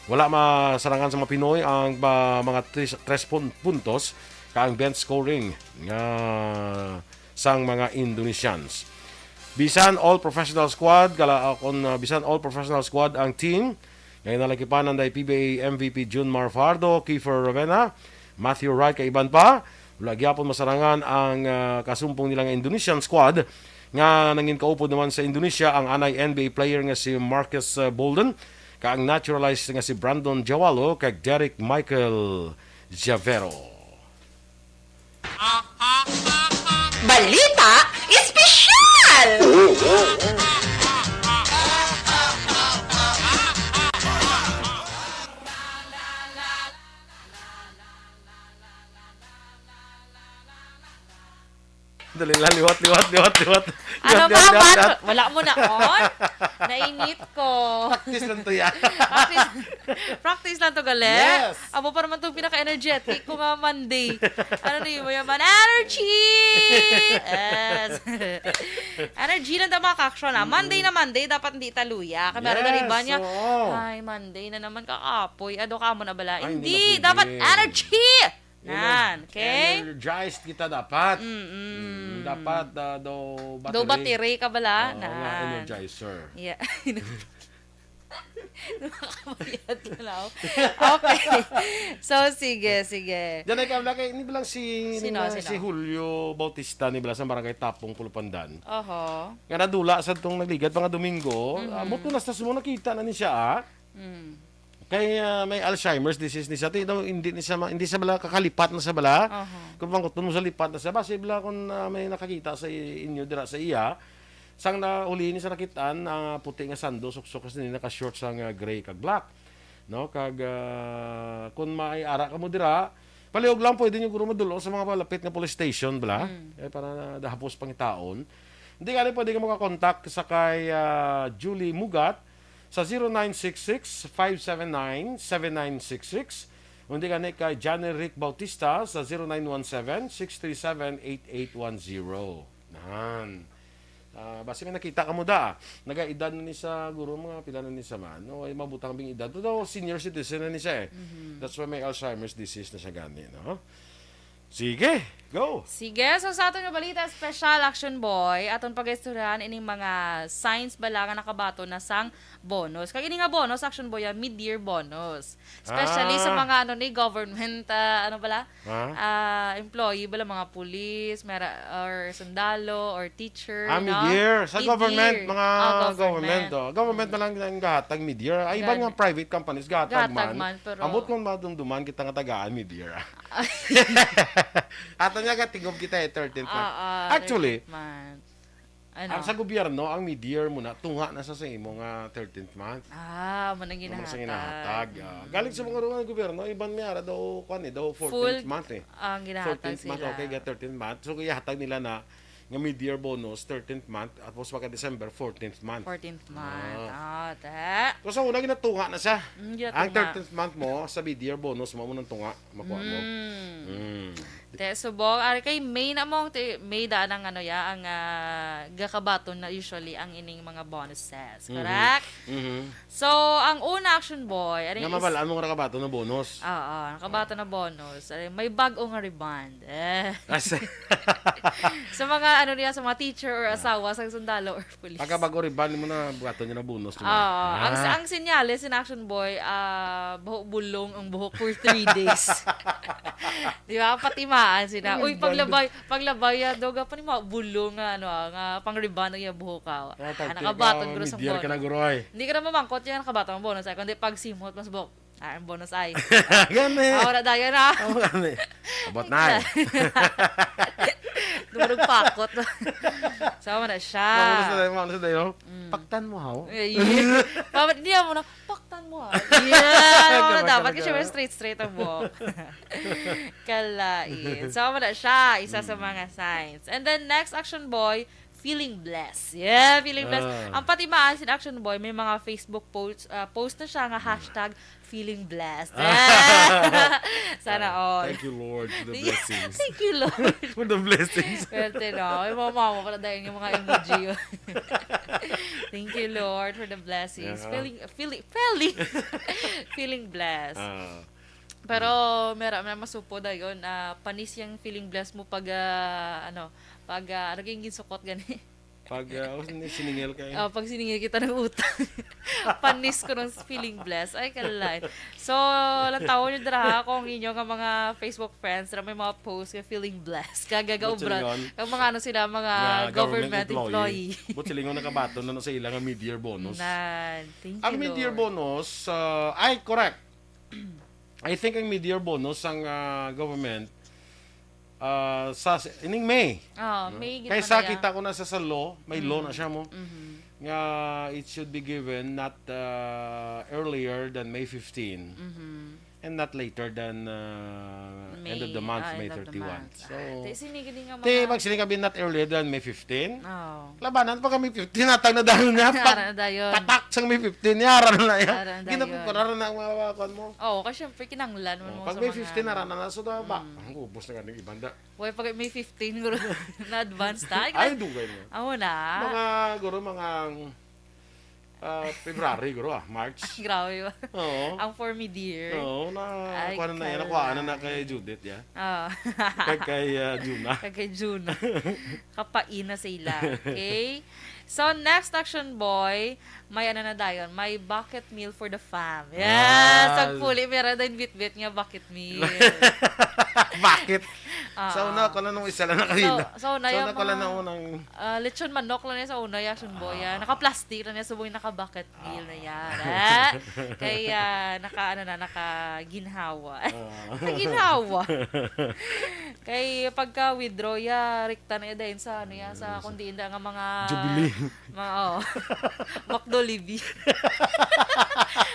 Wala masarangan sa mga Pinoy ang, ah, mga tres, tres pun-, puntos ka ang bench scoring nga sang mga Indonesians. Bisan all professional squad, kala, ah, kon, ah, bisan all professional squad ang team, nga ginalakipan anday P B A M V P Junmar Fajardo, Kiefer Ravena, Matthew Wright, kag iban pa, wala gyapon masarangan ang, ah, kasumpong nila nga Indonesian squad nga nangin kaupod naman sa Indonesia ang anay N B A player nga si Marcus, ah, Bolden, kag ang naturalized nga si Brandon Jawalo kag Derek Michael Javero. Balita Espesyal! Dali lang, liwat, liwat, liwat, liwat. Ano Liwat, ba, liwat, liwat, Ano, liwat. wala mo na on? Nainit ko. Practice lang to yan. Practice, practice lang to, gali. Yes. Amo pa naman itong pinaka-energetic ko nga Monday. Ano ni mo yaman? Energy! Yes. Energy lang daw, mga ka-action, ah. Monday na Monday, dapat hindi taluya. Kami yes, iba niya, oo. Ay, Monday na naman, kakapoy. Ado ka mo na bala. Ay, hindi hindi, na pwede. Dapat energy! Nan, okay? Energized kita dapat. Mm-mm. Mm, dapat, ah, daw battery. Daw battery ka bala? Oo, nga, nan. Energizer. Yeah. Nakakabayad na lang. Okay. So, sige, sige. Diyan ay kamla kay, ini ba lang si, sino, ni, sino? Si Julio Bautista, ni bala sa Barangay Tapong, Pulupandan. Oho. Nga nadula sa itong nagligad pa nga Domingo. Mm-hmm. Ah, buto na sa sumo nakita na ni siya, ah. Mm. Kay, ah, may Alzheimer's disease ni siya. Ti daw, hindi ni siya ma-, hindi siya bala kakalipat na sa bala. Aha. Kung pangkuton mo sa lipat na siya, basi bala kung, ah, may nakakita sa i-, inyo dira sa iya. Sang nauli ni sa nakitaan, ah, puti nga sando, suksok kasi naka-short sa nga gray kag black. No? Kag, ah, kung may ara ka mo dira, palihog lang pwede nyo guro madulong sa mga malapit nga police station, bala. Mm. Eh, para na dahapos pangitaon. Hindi ka pwede ka makakontak sa kay, ah, Julie Mugat, sa zero nine six six, five seven nine, seven nine six six. Undi gani kay Johnny Rick Bautista sa zero nine one seven, six three seven, eight eight one zero. Nan. Ah, basi may nakita ka mo da. Nagaedad na ni sa guro, mga pila na ni sa man. No, ay mabutang bing edad. Pero senior citizen na ni siya eh. Mhm. That's why may Alzheimer's disease na siya gani, no? Sige, go! Sige, so sa aton nga balita, special, Action Boy, aton pag-istoryahan ining mga signs bala nga nakabaton na sang bonus. Kag ini nga bonus, Action Boy, ah, mid-year bonus. Especially sa Ah. mga, ano, ni government, ah, ano bala? Ha? Ah, employee bala, mga pulis, mera-, or sundalo, or teacher, Ah, no? Mid-year. Sa government, mga Ah, government. Government, oh. Government na lang ang gahatag mid-year. Ay, iban Gani. Nga private companies, gahatag Gahatag man. Man, pero Ambot kung madumduman kita nga tagaan mid-year, ah. Ato niya ka, tingog kita eh, thirteenth month. Ah, ah, Actually, thirteenth month. Ano? Ang sa gobyerno, ang mid-year mo na, tunga na sa, sa imo nga thirteenth month. Ah, mo nang Mo sa ginahatag. Ginahatag, ah. Mm. Galing sa mga rungan ng gobyerno, iban may ara daw, kwan eh, daw fourteenth Full month eh. Ang ginahatag Fourteenth month, sila. Okay, ga thirteenth month. So, ihatag nila na nga mid-year bonus, thirteenth month, tapos pagka December, fourteenth month. Fourteenth month. Ah. Ah, ta. So, sa una, ginatunga na siya. Mm, ginatunga. Ang thirteenth month mo, sa mid-year bonus mo, mo nang tunga, makuha mo. Mm. Mm. Te, subong, ari kay May na mo, te, May daan ang ano ya, ang, ah, gakabaton na usually ang ining mga bonuses. Mhm. Correct? Mhm. So, ang una, Action Boy, ari Nga is mabalaan mo nga nakabaton na bonus. Oo, nakabaton na bonus. Ari, may bag-o nga rebond. Eh. Asa? Sa mga, ano niya, sa mga teacher or Ah. asawa, sa sundalo or police. Pagka bag-o rebond mo na, buhaton nyo na bonus mo. Oo. Ang, Ah. ang sinyales in Action Boy, ah, buhok bulong ang buhok for three days. Di ba? Patimaan sila. Ang Uy, bando. Paglabay, paglabay, ah, doga pa ni mga bulong nga, ano, ah, nga pang-rebond ang iyang buhok, ah. Ah, Ah, tagti nakabaton ka, guro sa mid-year ka bonus. Na, guro, ay. Hindi ka na mamangkot yan, nakabaton ang bonus. Ay, kundi pag simot, mas buhok. Ah, ang bonus ay. Gani. Ah, wala dayon na. Amo gani. Abot na. Dumurog pakot. Sama na siya. Mauna sa dayon, mauna sa dayon. Mm. Paktan mo, haw? Ay, yeah. Mama, niya mo na, paktan mo, ha? Yeah, wala dapat kasi may straight, straight ang buhok. Kalain. So, wala siya. Isa sa mga signs. And then, next, Action Boy, feeling blessed. Yeah, feeling blessed. Ah. Ang patimaan sin Action Boy, may mga Facebook post, ah, post na siya nga hashtag feeling blessed. Ah. Sana all. Thank you, Lord, for the blessings. Thank you, Lord. For the blessings. Swerte, no? Yung mga mama pala dahil yung mga emoji yun. Thank you, Lord, for the blessings. Yeah. Feeling, feeling, feeling, feeling blessed. Ah. Pero, mera, mera masupo dayon, ah, panis yung feeling blessed mo pag, ah, ano, pag, ah, ano yung ginsukot gani? Pag, ah, ako ni siningil kayo. Oh, pag siningil kita ng utang. Panis ko ng feeling blessed. Ay, kalay. So, lantawon nyo dira, ha, kung inyo nga mga Facebook friends na may mga post nga feeling blessed. Kagagaubra. Ang mga ano sila, mga government employee. But silingon nakabaton na sa ilang mid-year bonus. Nan, thank you, Lord. Ang mid-year bonus, ah, ay, correct. I think ang mid-year bonus sang, ah, government, ah, sa, ining May. Oh, May gid. Kaysa kita ko na sa, sa law, may law na siya mo. Mhm. Nga it should be given not, ah, earlier than May fifteen. Mhm. And not later than, ah, end of the month, May thirty-one. So, te, sini gini nga mga, pag sini kami not earlier than May fifteen, oh. Labanan pa kami fifteen, natang na dayon niya. Ara na dayon. Patak sang May fifteen niya, ara na niya. Ara na dayon. Ginapupunaran na ang mga kuwan mo. Oo, kasi syempre, kinanglan mo sa mga fifteen, ara na na. So, da, ba, ang ubos na ganing ibanda. Way, pag May fifteen, guro, na-advance na. Ay, dugay mo. Amo na. Mga, guro, mga, ah, February, guro, ah, March. Grabe ba? Oo. Ang for me, dear. Oo, na, kuha na na yan. Nakuha na na kay Judith, ya. Ah. Kag kay, ah, Juna. Kag kay Juna. Kapain na sila. Okay? So, next action, boy, may ano na dayon, may bucket meal for the fam. Yes! Ah. Ang puli, meron din bitbit nga bucket meal. Bakit? Ah. Sa una, ako na nung isa lang na kanina. Sa, sa una, yung mga, ah, lechon manok lang niya sa una, yung action boy, ah. Naka-plastic lang niya, subong yung naka-bucket meal na yan, eh. Kaya, naka, ano na, naka-ginhawa. Ah. Naka-ginhawa. Kay pagka-withdraw, ya, rikta na ya dayon sa, ano, ya, sa, kundi inda nga mga, Jubilee. Mga, oh. McDo Libby.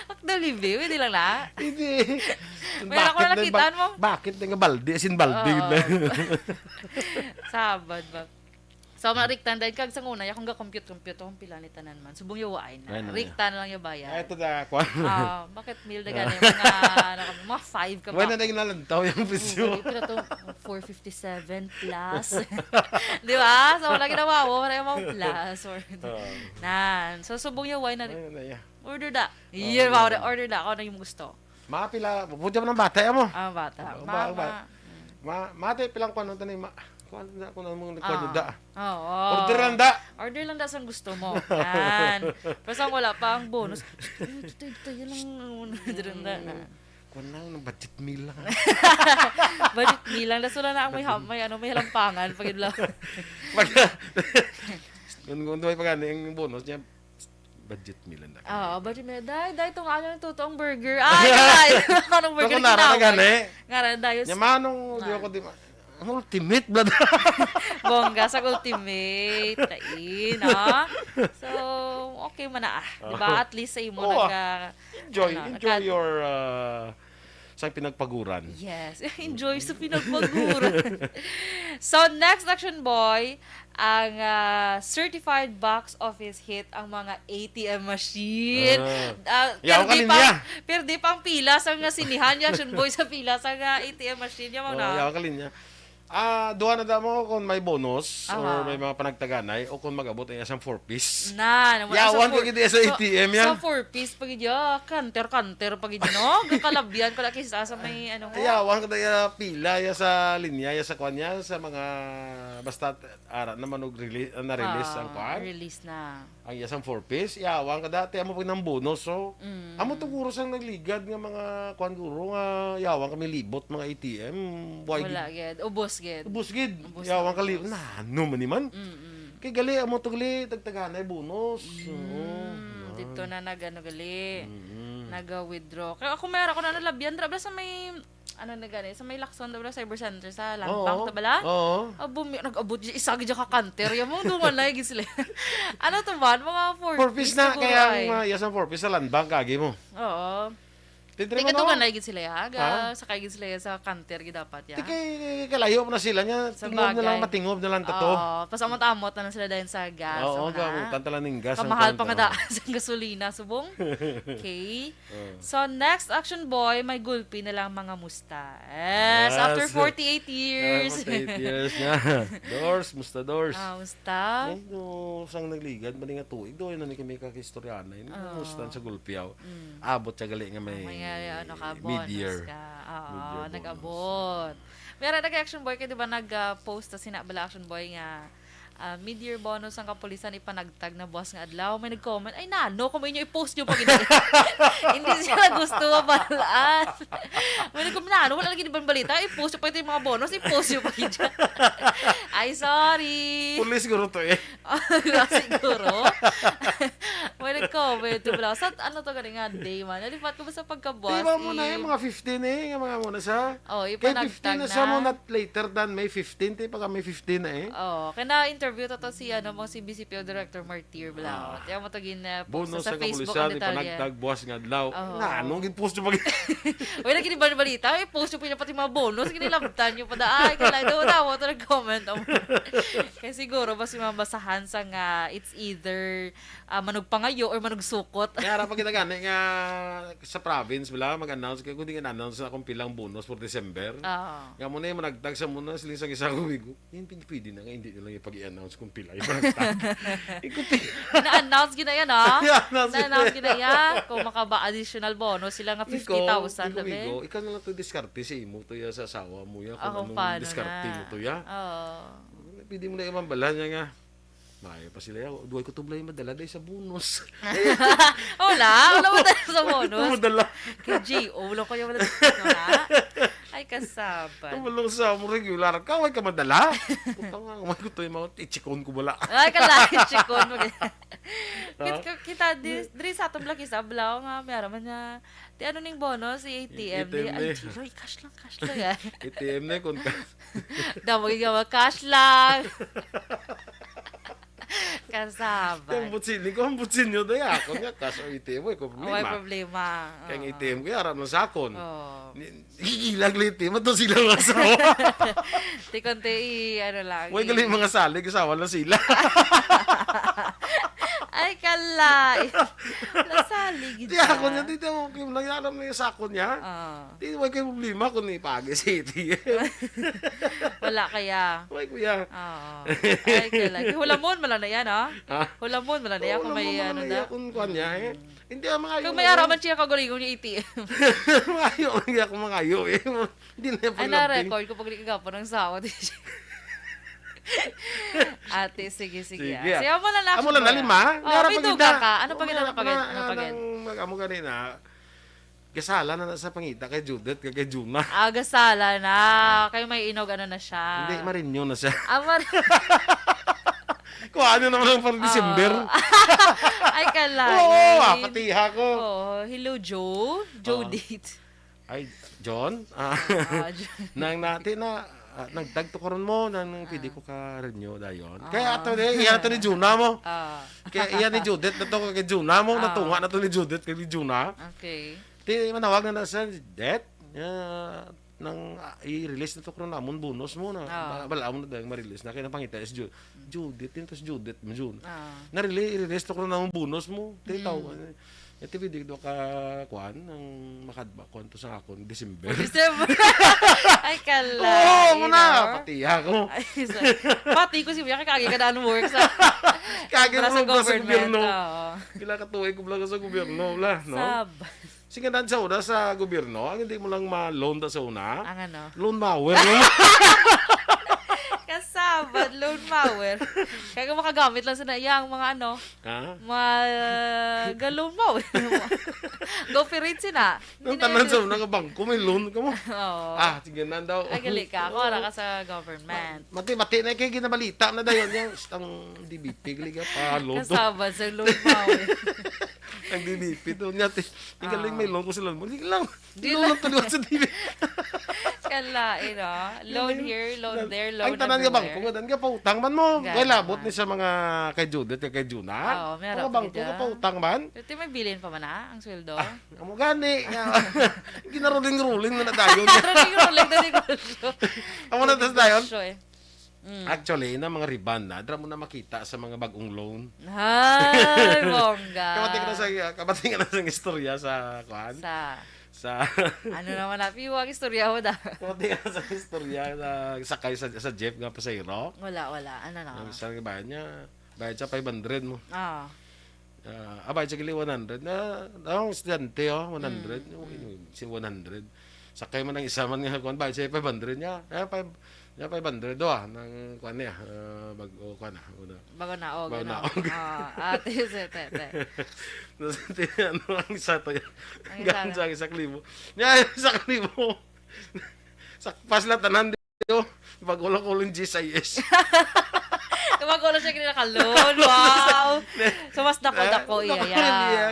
McDo Libby, pwede lang na. Hindi. May ako na nakita mo. Bakit nga balde? As in, balde na. Sabad ba? So, mariktan dahil kag sang una, ya, kung ga-compute-compute, kung pila ni tanan man. Subong yawain na. Ano na? Riktan lang yung bayad. Ito na, kwan. Ah, bakit meal na gani? Mga, ano, mga five ka ba? Wala na yung nalantaw yung presyo. Pero to, four fifty-seven plus. Di ba? So, wala ginawa mo, wala yung mga plus. Or, nan. So, subong yawain na. Order da. Iya, order da. Kung ano yung gusto. Mga pila, buti man ang bata, ya mo? Ah, bata. Ma, ma, ma, mate, pilang kuwan, ano, tani, ma, kuwan na, kuwan mo, kuwan da. Oo. Order lang da. Order lang da sang gusto mo. Yan. Pero sang wala pa ang bonus. Ay, ito, ito, ito, yan ang order lang da na. Kuwan lang, ng budget meal lang. Budget meal lang. Das wala na ang may ham-, may ano, may halampangan. Pag yun lang. Pag, kung, kung may pagani, ang bonus niya, budget meal lang. Oo, budget meal. Dai, dai, itong ano, totoong burger. Ay, dai. Anong burger? Pero kung nara na gani, ngara dayo. Nya manong, di ako, di ma-, ang ultimate, blood. Bongga sa ultimate. Tain, no? So, okay man na, ah. Di ba? At least sa imo, nagka-, enjoy, ano, enjoy nagka- your, uh, sa pinagpaguran. Yes. Enjoy sa pinagpaguran. So, next action, boy, ang, ah, certified box office hit ang mga A T M machine. Ah. Ah, yaw ka linya. Perdi pa ang pila sa nga sinihan, ya, action boy, sa pila sa nga A T M machine, ya, mga na. Yaw ka linya. Ah, duha na damo kung may bonus or may mga panagtaganay o kung mag-abot ang isang four piece. Na, yawan ka gid sa A T M yan. Sa four piece pa gid ya, kanter-kanter pa gid, no? Gakalabyan ko na kisa sa may, ano mo. Yawan ka na ya pila ya sa linya, ya sa kwan ya, sa mga, basta, ara naman og release, ah, na-release ang kwan. Release na. Ang iya sang four piece, yawan ka dati, amo pag nang bonus, so. Mm. Amo to guro sang nagligad nga mga kuan guro nga yawan kami libot, mga A T M. Wala gid. Ubos gid. Ubos gid. Ubos na, yawan ka libot. Nano man ni man? Mm-mm. Kay gali, amo to gali, tagtaganay bonus. Mm, oo. Dito na nagano gali. Mm-mm. Naga-withdraw. Kaya ako, meron ako na nalabyan, dra, bala sa may, ano na gani, sa may Lacson, bala, Cyber Center, sa Land Oo. Bank, ta bala? Oo. Abo, may, nag-abot siya, isa gid ka counter, yung mga dumanay gid sila. Ano to man? Mga four Four Ps Ps na, siguro kaya ay. Ang, uh, yes, ang four Ps sa Land Bank, kagi mo. Oo. Tintre Ti mo, no? Kaduganay gid sila, ya. Ga, Ha? Sakay gid sila, ya, sa counter, gid dapat, ya. Ti kay, kalayo mo na sila niya, Sa tingob na lang, bagay. Matingob na lang to. Oo, pasamot-amot na lang sila dahil sa gas, Oo, ano na. Gamutan tala ning gas ang Kamahal pa nga kanta. Daan sa gasolina, subong. Okay. Oh. So, next, Action Boy, may gulpi na lang mga musta. Yes, Yes. After forty-eight years. Ah, forty-eight years nga. Dors, musta, Dors? Ah, musta? Ay, no, sang nagligad, mali nga tuig, do, yun na ni kami kakistoryanan. Yun, Oh. Musta sa gulpi, aw? Mm. Abot siya gali nga may Ah, may, ano ka, mid-year. Bonus ka. Oo, Mid-year bonus. Nag-abot. Pero nag-, Action Boy, kay di ba nag-, ah, post sa sina bala, Action Boy, nga, ah, mid-year bonus ang kapulisan ipanagtag na buwas nga adlaw. May nag-comment, "Ay, nano, kung inyo i-post nyo pa gid." Hindi sila gusto mabalaan. May nag-comment, "Nano, wala lagi di ba balita? I-post nyo pa ito yung mga bonus, i-post nyo pa gid." Ay, sorry. Pulis guro to eh. Siguro. May nag-comment, di ba? Sa ano to gani nga day man? Nalipat ko ba sa pagkabuas? Di ba mo na eh, mga fifteen eh, nga mga mo na sa Oh, kay ipanagtag fifteen na sa na. Mo, not later than May fifteen, ti pagka May fifteen na eh. Oh, kaya na-interview to, to si, ano, mo si B C P O Director Martir Blanco. Ah. Tiyan mo to gin, uh, post Bonus sa sa Facebook kapulisan, ang detalye. Ipanagtag buwas nga adlaw. Oh. Nga, anong gin-post nyo pag- Uy, lagi ni ba balita? I-post nyo pa yun pati mga bonus. Ginilabtan nyo pa da. Ay, kala, daw, daw, ito nag-comment. Kaya siguro, basi mabasahan sa nga, it's either ah, manugpangayo or manugsukot. Kaya ra pa kita gani nga sa province, bala, mag-announce kay kung di nga announce na kung pilang bonus for December. Oo. Nga mo na yung managtag sa muna, siling sang isa ko, "Migo, yun pwede, pwede na nga, hindi na lang yung pag-i-announce kung pila yung managtag." Eh, kung pi- Na-announce gina yan, ah. Na-announce gina yan. Kung makaba additional bonus, sila nga Ikaw, fifty thousand ikaw, na, be. Migo, ikaw na lang to diskarte sa imo to ya, sa asawa mo ya, kung Ah, kung anong paano diskarte na. Mo to ya. Oo. Pwede mo na imambala niya nga. Maayo pa sila, ya. Duway ko tublay madala day sa bonus. Wala, wala madala sa bonus. Wala madala. Kay G O, wala ko yung madala sa bonus, ha? Ay, kasaban. Ang malong sa mo regular ka, way ka madala. Puta nga, way ko to yung mga ichikon ko bala. Ay, kala, ichikon mo. Ha? Kit-, kita, di, diri sa atong laki sa Ablaw nga, may araman niya. Ti ano ning bonus, si A T M, A T M di, ay, ni. G-, ay, cash lang, cash lang, ah. A T M na, kung ka- Damo gid nga, cash lang. Kasaban. Ang butsin, ko ang butsin nyo, daya. Ako nga, cash or A T M, way ko problema. Way problema. Kaya ang Oo. A T M ko, yaram lang sa akon. Oo. Ni-, gigilag lang A T M, ato sila nga sa Ti konti, i-, ano lang, Way i- galing mga salig, asawa lang sila. Ay, kalay. Nasalig Di ako niya, dito, okay, nangyari mo yung sakon niya. Ah. Di, way kayo problema kung ipagi sa A T M. Wala kaya. Way, kuya. Oo. Ay, kalay. Hulamon, mala na yan, ha? Ha? Hulamon, mala na yan, Oo, kung may hulamon, ano mala na na. Yan, kung kuwan niya, eh. Mm. Hindi, ang mga Kung ayaw may mo. Araman siya, kagalingon yung A T M. Mga ayaw, hindi ako mga ayaw, eh. Hindi na yung Ay, paglabi. Na-record ko pag nagkagapo ng sawa, di siya. Ate, sige, sige, Sige, ah. ah. Sige, amo na lang, Amo lang, Shimon. Lima. Oh, may dugang ka. Ano pa gid, ano pa gid, ano pa gid? Nang mag-amo ganina, gasala na na sa pangita kay Judith, kay, kay Juna. Ah, gasala na. Ah. Kayo may inog, ano na siya. Hindi, marinyo na siya. Ah, mar- Kuha nyo naman ang pang December. Oo. Ay, kalain. Oo, ah, patiha ko. Oo. Hello, Joe. Oo. Judith. Ay, John? Ah, Ah, John. Nang nati na, ah, nagtagto karon mo, nang, nang pwede Ah. Ko ka-renew dayon. Ah. Kaya ato ni, iya to ni Juna mo. Ah. Kaya iya ni Judith, na to kay Juna mo, Ah. Natunga na to ni Judith kay Juna. Okay. Ti, manawag na na sa Judith. Ah, nang, ah, i-release na to karon namon bonus mo na. Ah. Ba-, bala mo na dahil ma-release na. Kaya napangita si Ju-, Judith, yun to si Judith mo, June. Ah. Na-rele-, i-release to karon namon bonus mo. Ti, Mm. Tao, eh. Ito, pwede do ka, kuan, ang makadba, kuan to sa akon, December. December. Ay, kalay, Oo, mo na. No? Pati ako. Ay, sa-, pati ko si Kuya, kay kagi ka daan work sa, Kagi para mo sa ba sa government, gobyerno? Oo. Kila ka tuig ko lang sa gobyerno, wala, no? Sab- Sige, dan sa una sa gobyerno, ang hindi mo lang ma-loan da sa una, Ang ano? Loan mower, no? Kasabad, loan power. Kaya kung makagamit lang sa na iya ang mga ano, Ha? Magalumaw. Go-operate sina. Ang Hindi na tanan yun. Sa una nga bangko, may loan ka mo. Oo. Ah, sige na daw. Ay, gali ka. Ako, ara ka sa government. Ma-, mati-mati na kay ginabalita na dayon yung ang D B P, gali ka, pa-loan to. Kasabad sa lumaw. Ang D B P to. Niya, ti-, yung galing may loan ko sila. Hindi lang. Di Loan lang. Lang to sa D B P. Kalain, oh. Loan Yun, here, loan yun. There, loan Ang tanan nga everywhere. Bangko, nga dan nga pautang man mo. Gana Kay labot man. Ni sa mga kay Judith, kay, kay Juna. Oo, meron Mga bangko kay nga Juna. Pautang man. Pero ti may bilin pa man, ah, ang sweldo. Ah, amo gani nga. Ginaruling-ruling na nadayon. Ruling-ruling na negosyo. Amo na tas dayon. Negosyo, eh. Mm. Actually, na mga riban na, dra mo na makita sa mga bagong loan. Ay, bongga. Kabati ka na sa, kabati ka na sa istorya sa, kuan? Sa Sa Ano naman na, piwa ang istorya mo da. Kunti nga sa istorya na sakay sa, sa jeep nga pasahero. Wala, wala. Ano na? Ang isa nga bayad niya, bayad siya five hundred mo. Ah. Ah, ah, bayad siya kili one hundred. Na, ang estudyante, oh, one hundred. Mm, Yung, mm. Yung, si one hundred. Sakay man ang isa man nga, kuwan, bayad siya five hundred niya. Eh, five, niya five hundred, do, ah, nang, kuwan niya, ah, bag-o, kuwan, ah, una. Bago naog, Bago ano? Naog. Ah, ate, ate, ate. Tapos, ano, ang isa to yan? Ang isa Gansa na. Ang isa ka libo. Niya, isa ka libo. Sa, pa sila tanan, di, oh. Pag ulang-ulang G S I S. Pag ulang siya kinilakalon. Wow. So, mas dako-dako Eh, iya, dako iya. Iya.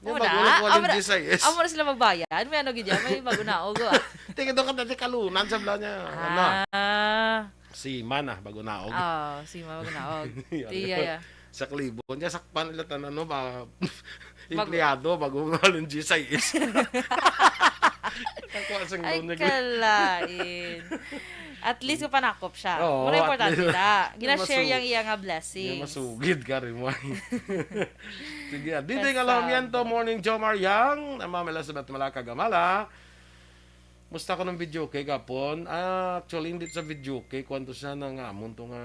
Yung Una, pag ulang-ulang amo na, G S I S. Amo na sila magbayad. May ano gid yan, may bago naog, ah. Tingin doon ka dati kalunan sa bla niya. Ano? Ah. Si Mana, bago naog. Oh, si Mana, bago naog. Yan. Tiya, ya. Sa Kalibon niya, sakpan nila tanan, no? Ba, Mag- empleyado, bago nga lang G S I S. Nakuha sa Ay, loan niya, kalain. At least, panakop siya. Oo, Muna at importante least. Na. Gina-share Masu-, yung iya nga blessings. Yung masugid ka rin mo. Sige, ah. Didi nga Kasama. Lahamiento, morning, Jomar Yang. Ang mga Elizabeth Malaka Gamala. Musta ko ng video kay kapon? Ah, actually, hindi sa video kay. Kwanto siya na nga amon to nga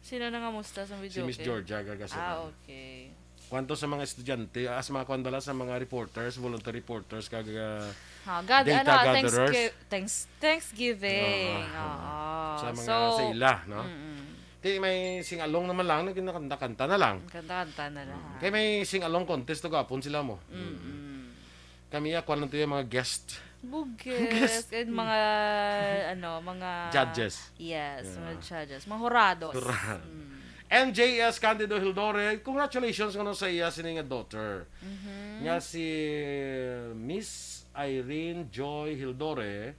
Sino na nga musta sa video Si Miss kay? Georgia Gagasinan. Ah, okay. Kwanto sa mga estudyante, ah, sa mga kwan bala, sa mga reporters, volunteer reporters, kag, ah, Ha, God, data ano, gatherers. Thanksgi-, thanks-, Thanksgiving. Ah, ah, Oo. Sa mga So, sa ila, no? mm-mm. Di, may sing-along naman lang, nagkinakanta-kanta na lang. Kanta-kanta na lang. Mm. Kay may sing-along contest to gapon sila mo. Mm-mm. Kami, ah, kwan lang to yung mga guest. Bugis. Guest. And mga, ano, mga Judges. Yes, Yeah. Mga judges. Mga hurados. Hurado. Mm. M J S Candido Hildore, congratulations kuno sa iya sini nga daughter. Mhm. Nga si Miss Irene Joy Hildore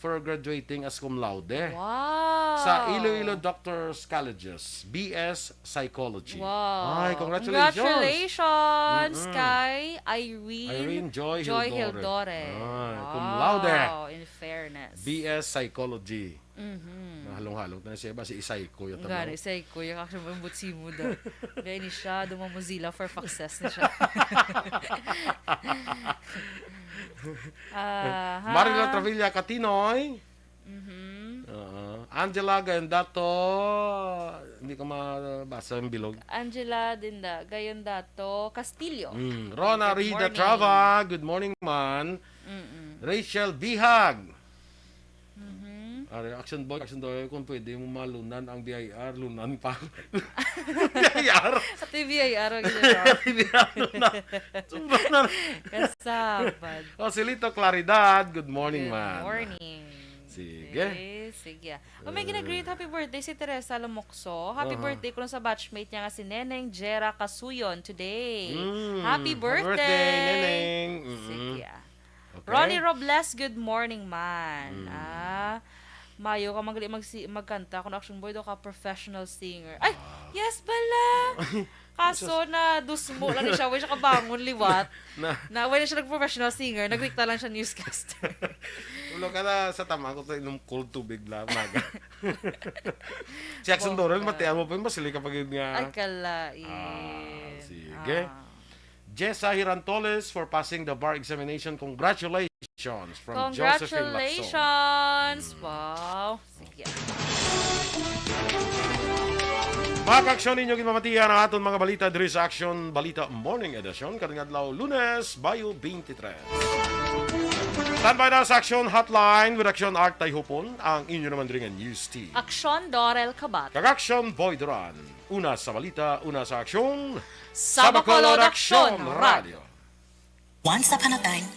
for graduating as cum laude Wow. Sa Iloilo Doctors Colleges, B S Psychology. Wow. Ay, congratulations. Congratulations Mm-mm. Kay Irene Irene Joy Joy Hildore. Hildore. Ay, cum laude. Wow, in fairness. B S Psychology. Mhm. Nahalong-halong na siya ba? Si Isay ko yung Gani, tanong. Isay ko yung actually, ang butsimo daw. Gaya ni siya, dumang Mozilla for success ni siya. Ah, ha? Marilo Travilla Katinoy. Mhm. Oo. Angela Gayon Dato, hindi ko mabasa yung bilog. Angela Dinda, Gayon Dato, Castillo. Mm. Rona Good Rida morning. Trava, good morning, man. Mm-mm. Rachel Bihag. Mhm. Ah, Action Boy, Action Boy, kung pwede mo malunan ang B I R, lunan pa. B I R? Ito yung B I R, ang ginawa. B I R, lunan. Sobra na. Kasabad. Oh, si Lito Claridad, good morning, Good man. Morning. Sige. Okay, sige. Oh, may Eh. Gina-greet happy birthday si Teresa Lomocso. Happy Aha. Birthday kuno sa batchmate niya nga si Neneng Jera Casuyon today. Mm, Happy happy birthday, birthday! Neneng. Mm-mm. Sige, ah. Okay. Ronnie Robles, good morning, man. Mm. Ah, mayo ka magli-, magsi-, magkanta kung Action Boy daw ka professional singer. Ay, Ah. Yes bala. Kaso Sus. Na dusmo lang ni siya. Way siya kabangon liwat. Na. Na, way na siya nag-professional singer. Nagwikta lang siya newscaster. Ulo ka na sa tama ko sa inom cold tubig lang, maga. Si Action Bongga. Doral, matian mo pa yun, masili ka pa yun nga. Ay, kalain. Ah, sige. Ah. Jessa Hirantoles for passing the bar examination. Congratulations from Josephine Lacson. Congratulations! Mm. Wow. Sige. Mga ka-aksyon, ninyo ginpamatian ang aton mga balita diri sa Aksyon Balita Morning Edition, karon nga adlaw, Lunes, Bayo twenty-three. Standby na sa Aksyon Hotline with Aksyon Art Tayhupon, ang inyo naman diri nga news team. Aksyon Dorel Kabat. Kag Aksyon Boy Duran. Una sa balita, una sa aksyon. Sa Bacolod, Aksyon Radyo. Once upon a time.